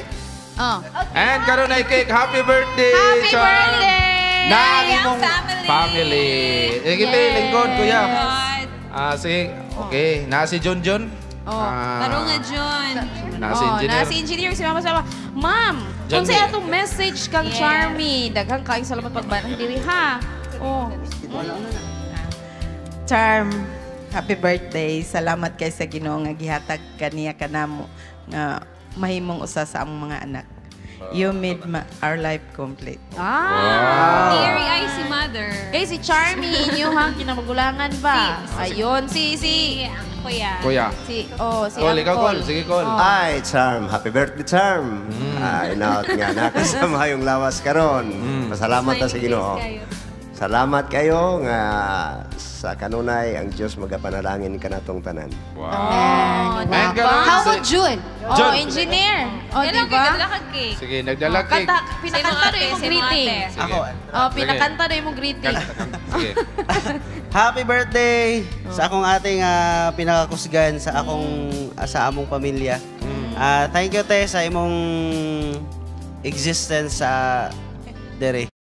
Oh. And karon ay cake. Happy birthday, Happy Charm. birthday! Na ang imong family. Sige, Yes. lingkod kuya. Sige. Okay, na si John John. Oh. Ah, Tarong nga, John. Na si Oh, engineer. na si engineer si mama sama. Ma'am, Kung sa atong message kang Charmy, daghang kaayong salamat pagbanang diri ha. Oh. Charm, happy birthday. Salamat kay sa Ginoo nga gihatag kaniya kanamo nga mahimong usa sa among mga anak. You made our life complete. Ah. Wow. Teary eye si mother. Kay si Charmy, inyong kinamagulangan ba? Ayun, si Kuya. Kuya. Si si Call, ikaw, Uncle. call. Sige, call. Oh. Ay, Charm. Happy birthday, Charm. Ay, naot nga. Nakasama yung lawas karon. Pasalamat ta sa Ginoo. Salamat kayo nga sa kanunay ang Dios magapanalangin kanatong tanan. Wow. Amen. How about June? Oh, June. engineer. Oh, Kailan di ba? kay nagdala kag cake? Sige, nagdala cake. Kanta, pinakanta na yung greeting. Ako. Oh, pinakanta na yung greeting. Sige. Happy birthday sa akong ating pinakakusgan sa akong sa among pamilya. Thank you te sa imong existence sa dere.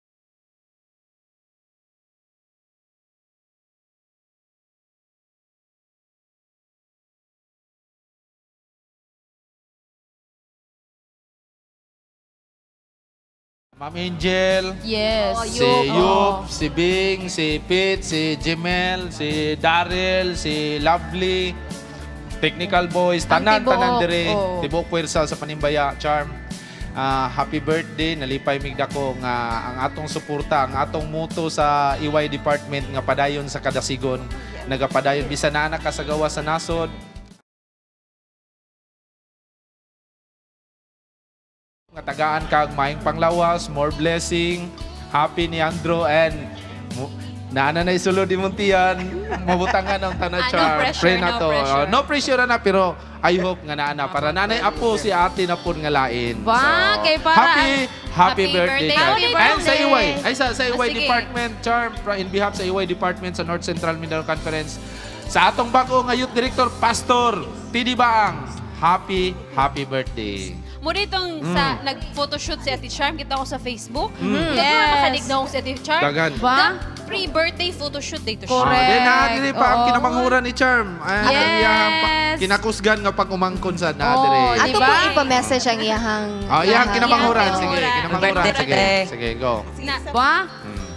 Ma'am Angel. Yes. Si Yup, si Bing, si Pete, si Jimel, si Daryl, si Lovely, Technical Boys, tanan, tibuok, tanan dire, oh. tibuok puwersa sa Panimbaya, Charm. Happy birthday, nalipay migdako nga ang atong suporta, ang atong muto sa EY Department nga padayon sa kadasigon, nagapadayon bisan naa na ka sa gawas sa nasod. Nga tagaan kag maayong panglawas, more blessing, happy ni Andrew and naana na isulod imong tiyan, mabutangan ang tanan No Charm. pressure, Pray na no to. pressure. No pressure na pero I hope nga naana para nanay apo si ate na pud nga lain. Ba, kay para happy happy birthday, Charm. Happy And sa birthday. EY, ay sa EY Sige. Department, Charm, in behalf sa EY Department sa North Central Mindanao Conference, sa atong bag-o nga Youth Director Pastor TD Baang, happy happy birthday. Muna itong sa nag-photoshoot si Ate Charm, kita ko sa Facebook. Yes. Makalignaw si Ate Charm. Dagan. Ba? The pre-birthday photoshoot dito siya. Correct. Then diri pa ang Oo. kinamanghuran ni Charm. Ay, Yes. ang iyang kinakusgan nga pag umangkon sa na Oh, dire. Ato Diba? po ipa-message ang iyahang... Oh, iyang kinamanghuran. Iyang Sige, kinamanghuran. Sige, sige, go. Ba?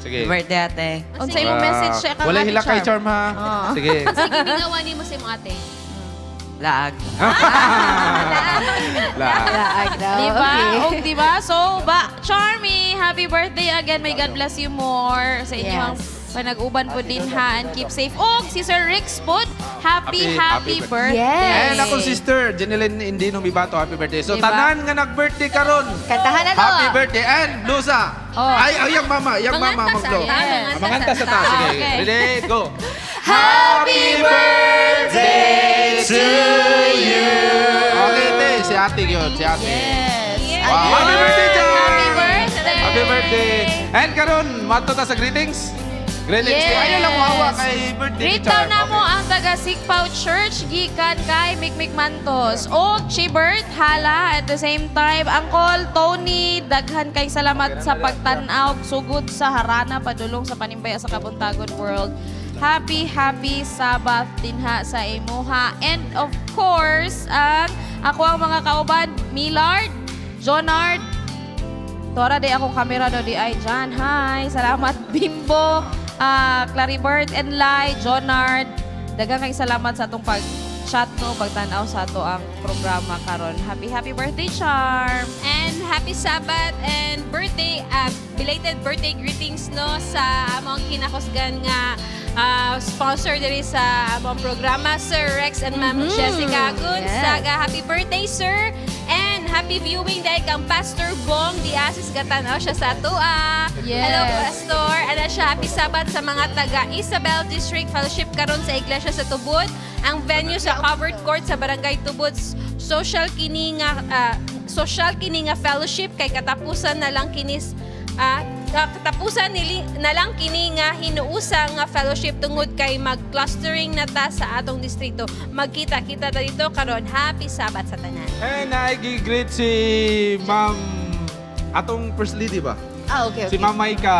Sige. Birthday, ate. Unsa imong message siya kang Walay Ate hila kay Charm ha. Oh. Sige. Sige, mingawa ni mo sa imong ate. Laag. Laag. Laag daw. Diba? Okay. Og diba? So, ba, Charmy, happy birthday again. May God bless you more sa inyong panag-uban po din ha and keep safe. Og si Sir Rix po, happy, happy, birthday. And akong sister, Jeneline Indino Mibato, happy birthday. So, Diba? tanan nga nag-birthday karon. Kantahan na to. Happy birthday. And Lusa. Oh. Ay, ay, yang mama, yang mama Manganta sa maglo. ta, manganta Manganta sa sa ta. ta. Sige, Okay. ready, go. Happy birthday to you. Okay, te, si ate yun, si ate. Yes. Wow. Happy birthday, John! Happy birthday! Happy birthday! And karon, mato ta sa greetings. Greetings. Yes. Ayaw lang mahawa kay birthday ni Greet daw Charm. na mo ang taga Sikpaw Church gikan kay Mikmik Mantos og Chibert Hala at the same time Angkol Tony daghan kay salamat sa pagtan-aw sugod sa harana padulong sa Panimbaya sa Kabuntagon World. Happy happy Sabbath dinha sa imuha and of course ang ako ang mga kauban Millard, Jonard, Tora di akong kamera do di ay John. Hi, salamat Bimbo, Claribert and Lai, Jonard. Daghang kay salamat sa atong pag-chat no, pagtan-aw sa ato ang programa karon. Happy happy birthday, Charm. And happy Sabbath and birthday, belated birthday greetings no sa among kinakusgan nga sponsor diri sa among programa, Sir Rex and Ma'am Jessica Gonzaga. Happy birthday, sir! And happy viewing dahil kang Pastor Bong di Asis gatanaw siya sa atua. Yes. Hello, Pastor. Ana siya, happy Sabbath sa mga taga Isabel District Fellowship karon sa Iglesia sa Tubod. Ang venue sa covered court sa Barangay Tubod. Social kini nga fellowship kay katapusan na lang kinis katapusan na lang kini nga hinuusa nga fellowship tungod kay mag-clustering na ta sa atong distrito. Magkita-kita ta dito karon. Happy Sabbath sa tanan. And I-greet si Ma'am atong First Lady ba? Ah, okay. Si Ma'am Maika,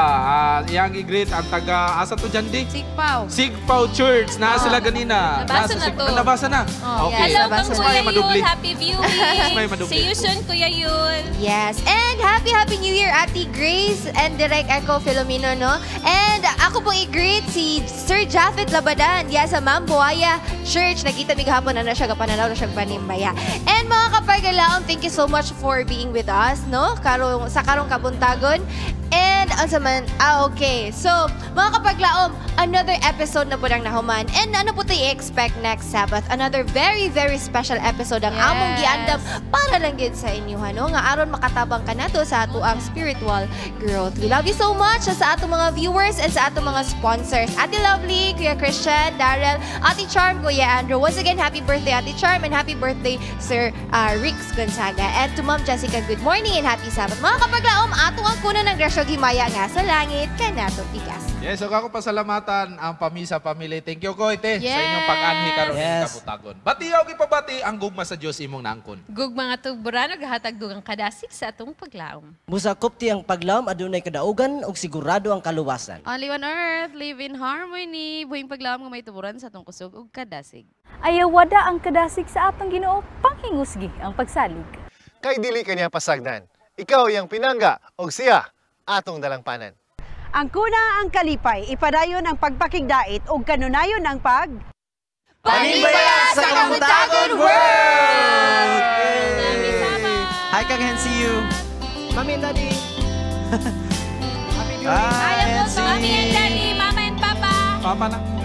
iyang i-greet ang taga asa to dyan di? Sigpaw. Sigpaw Church. Naa sila ganina. Nabasa Nasa na to. Ah, nabasa na. Oh, Okay. Hello, Kang Mas Kuya may Yul. madubli. Happy viewing. May madubli. See you soon, Kuya Yul. Yes. And happy, happy New Year, Ate Grace and Direk Echo Filomeno, no? And ako pong i-greet si Sir Jafet Labadan, diya sa Mambuaya Church. Nakita mi gahapon na siya, gapananaw na siya panimbaya. And mga kapagalaom, thank you so much for being with us, no? Karong, sa karong kabuntagon. And, unsa man, okay. So, mga kapaglaom, another episode na po ng nahuman. And ano po tayo i-expect next Sabbath? Another very, very special episode ang among giandam para lang gyud sa inyo, ano? Nga aron makatabang ka nato sa ato ang spiritual growth. We love you so much sa atong mga viewers and sa atong mga sponsors. Ate Lovely, Kuya Christian, Darrell, Ate Charm, Kuya Andrew. Once again, happy birthday, Ate Charm, and happy birthday, Sir Rix Gonzaga. And to Ma'am Jessica, good morning and happy Sabbath. Mga kapaglaom, ato ang kuno ng grasya ug himaya nga sa langit kanato pikas. Yes, so ako pasalamatan ang Pamisa Family. Thank you, Koy, te, sa inyong pag-anhi karon yes. Kabutagon. Bati og ipabati ang gugma sa Dios imong naangkon. Gugma nga tugburano gahatag dugang kadasig sa atong paglaom. Musakop ti ang paglaom adunay kadaugan ug sigurado ang kaluwasan. Only on earth, live in harmony. Buhing paglaom nga may tuburan sa atong kusog ug kadasig. Ayawada ang kadasig sa atong Ginoo, panghingusgi ang pagsalig. Kay dili kaniya pasagdan. Ikaw iyang pinangga og siya atong dalangpanan. Ang kuna ang kalipay, ipadayon ang pagpakigdait ug kanunayon ang pag Panimbaya sa Kabuntagon World! Hi, Kang Hen, see you. Mami and Daddy. Bye, Mommy and Daddy, Mama and Papa. Papa na.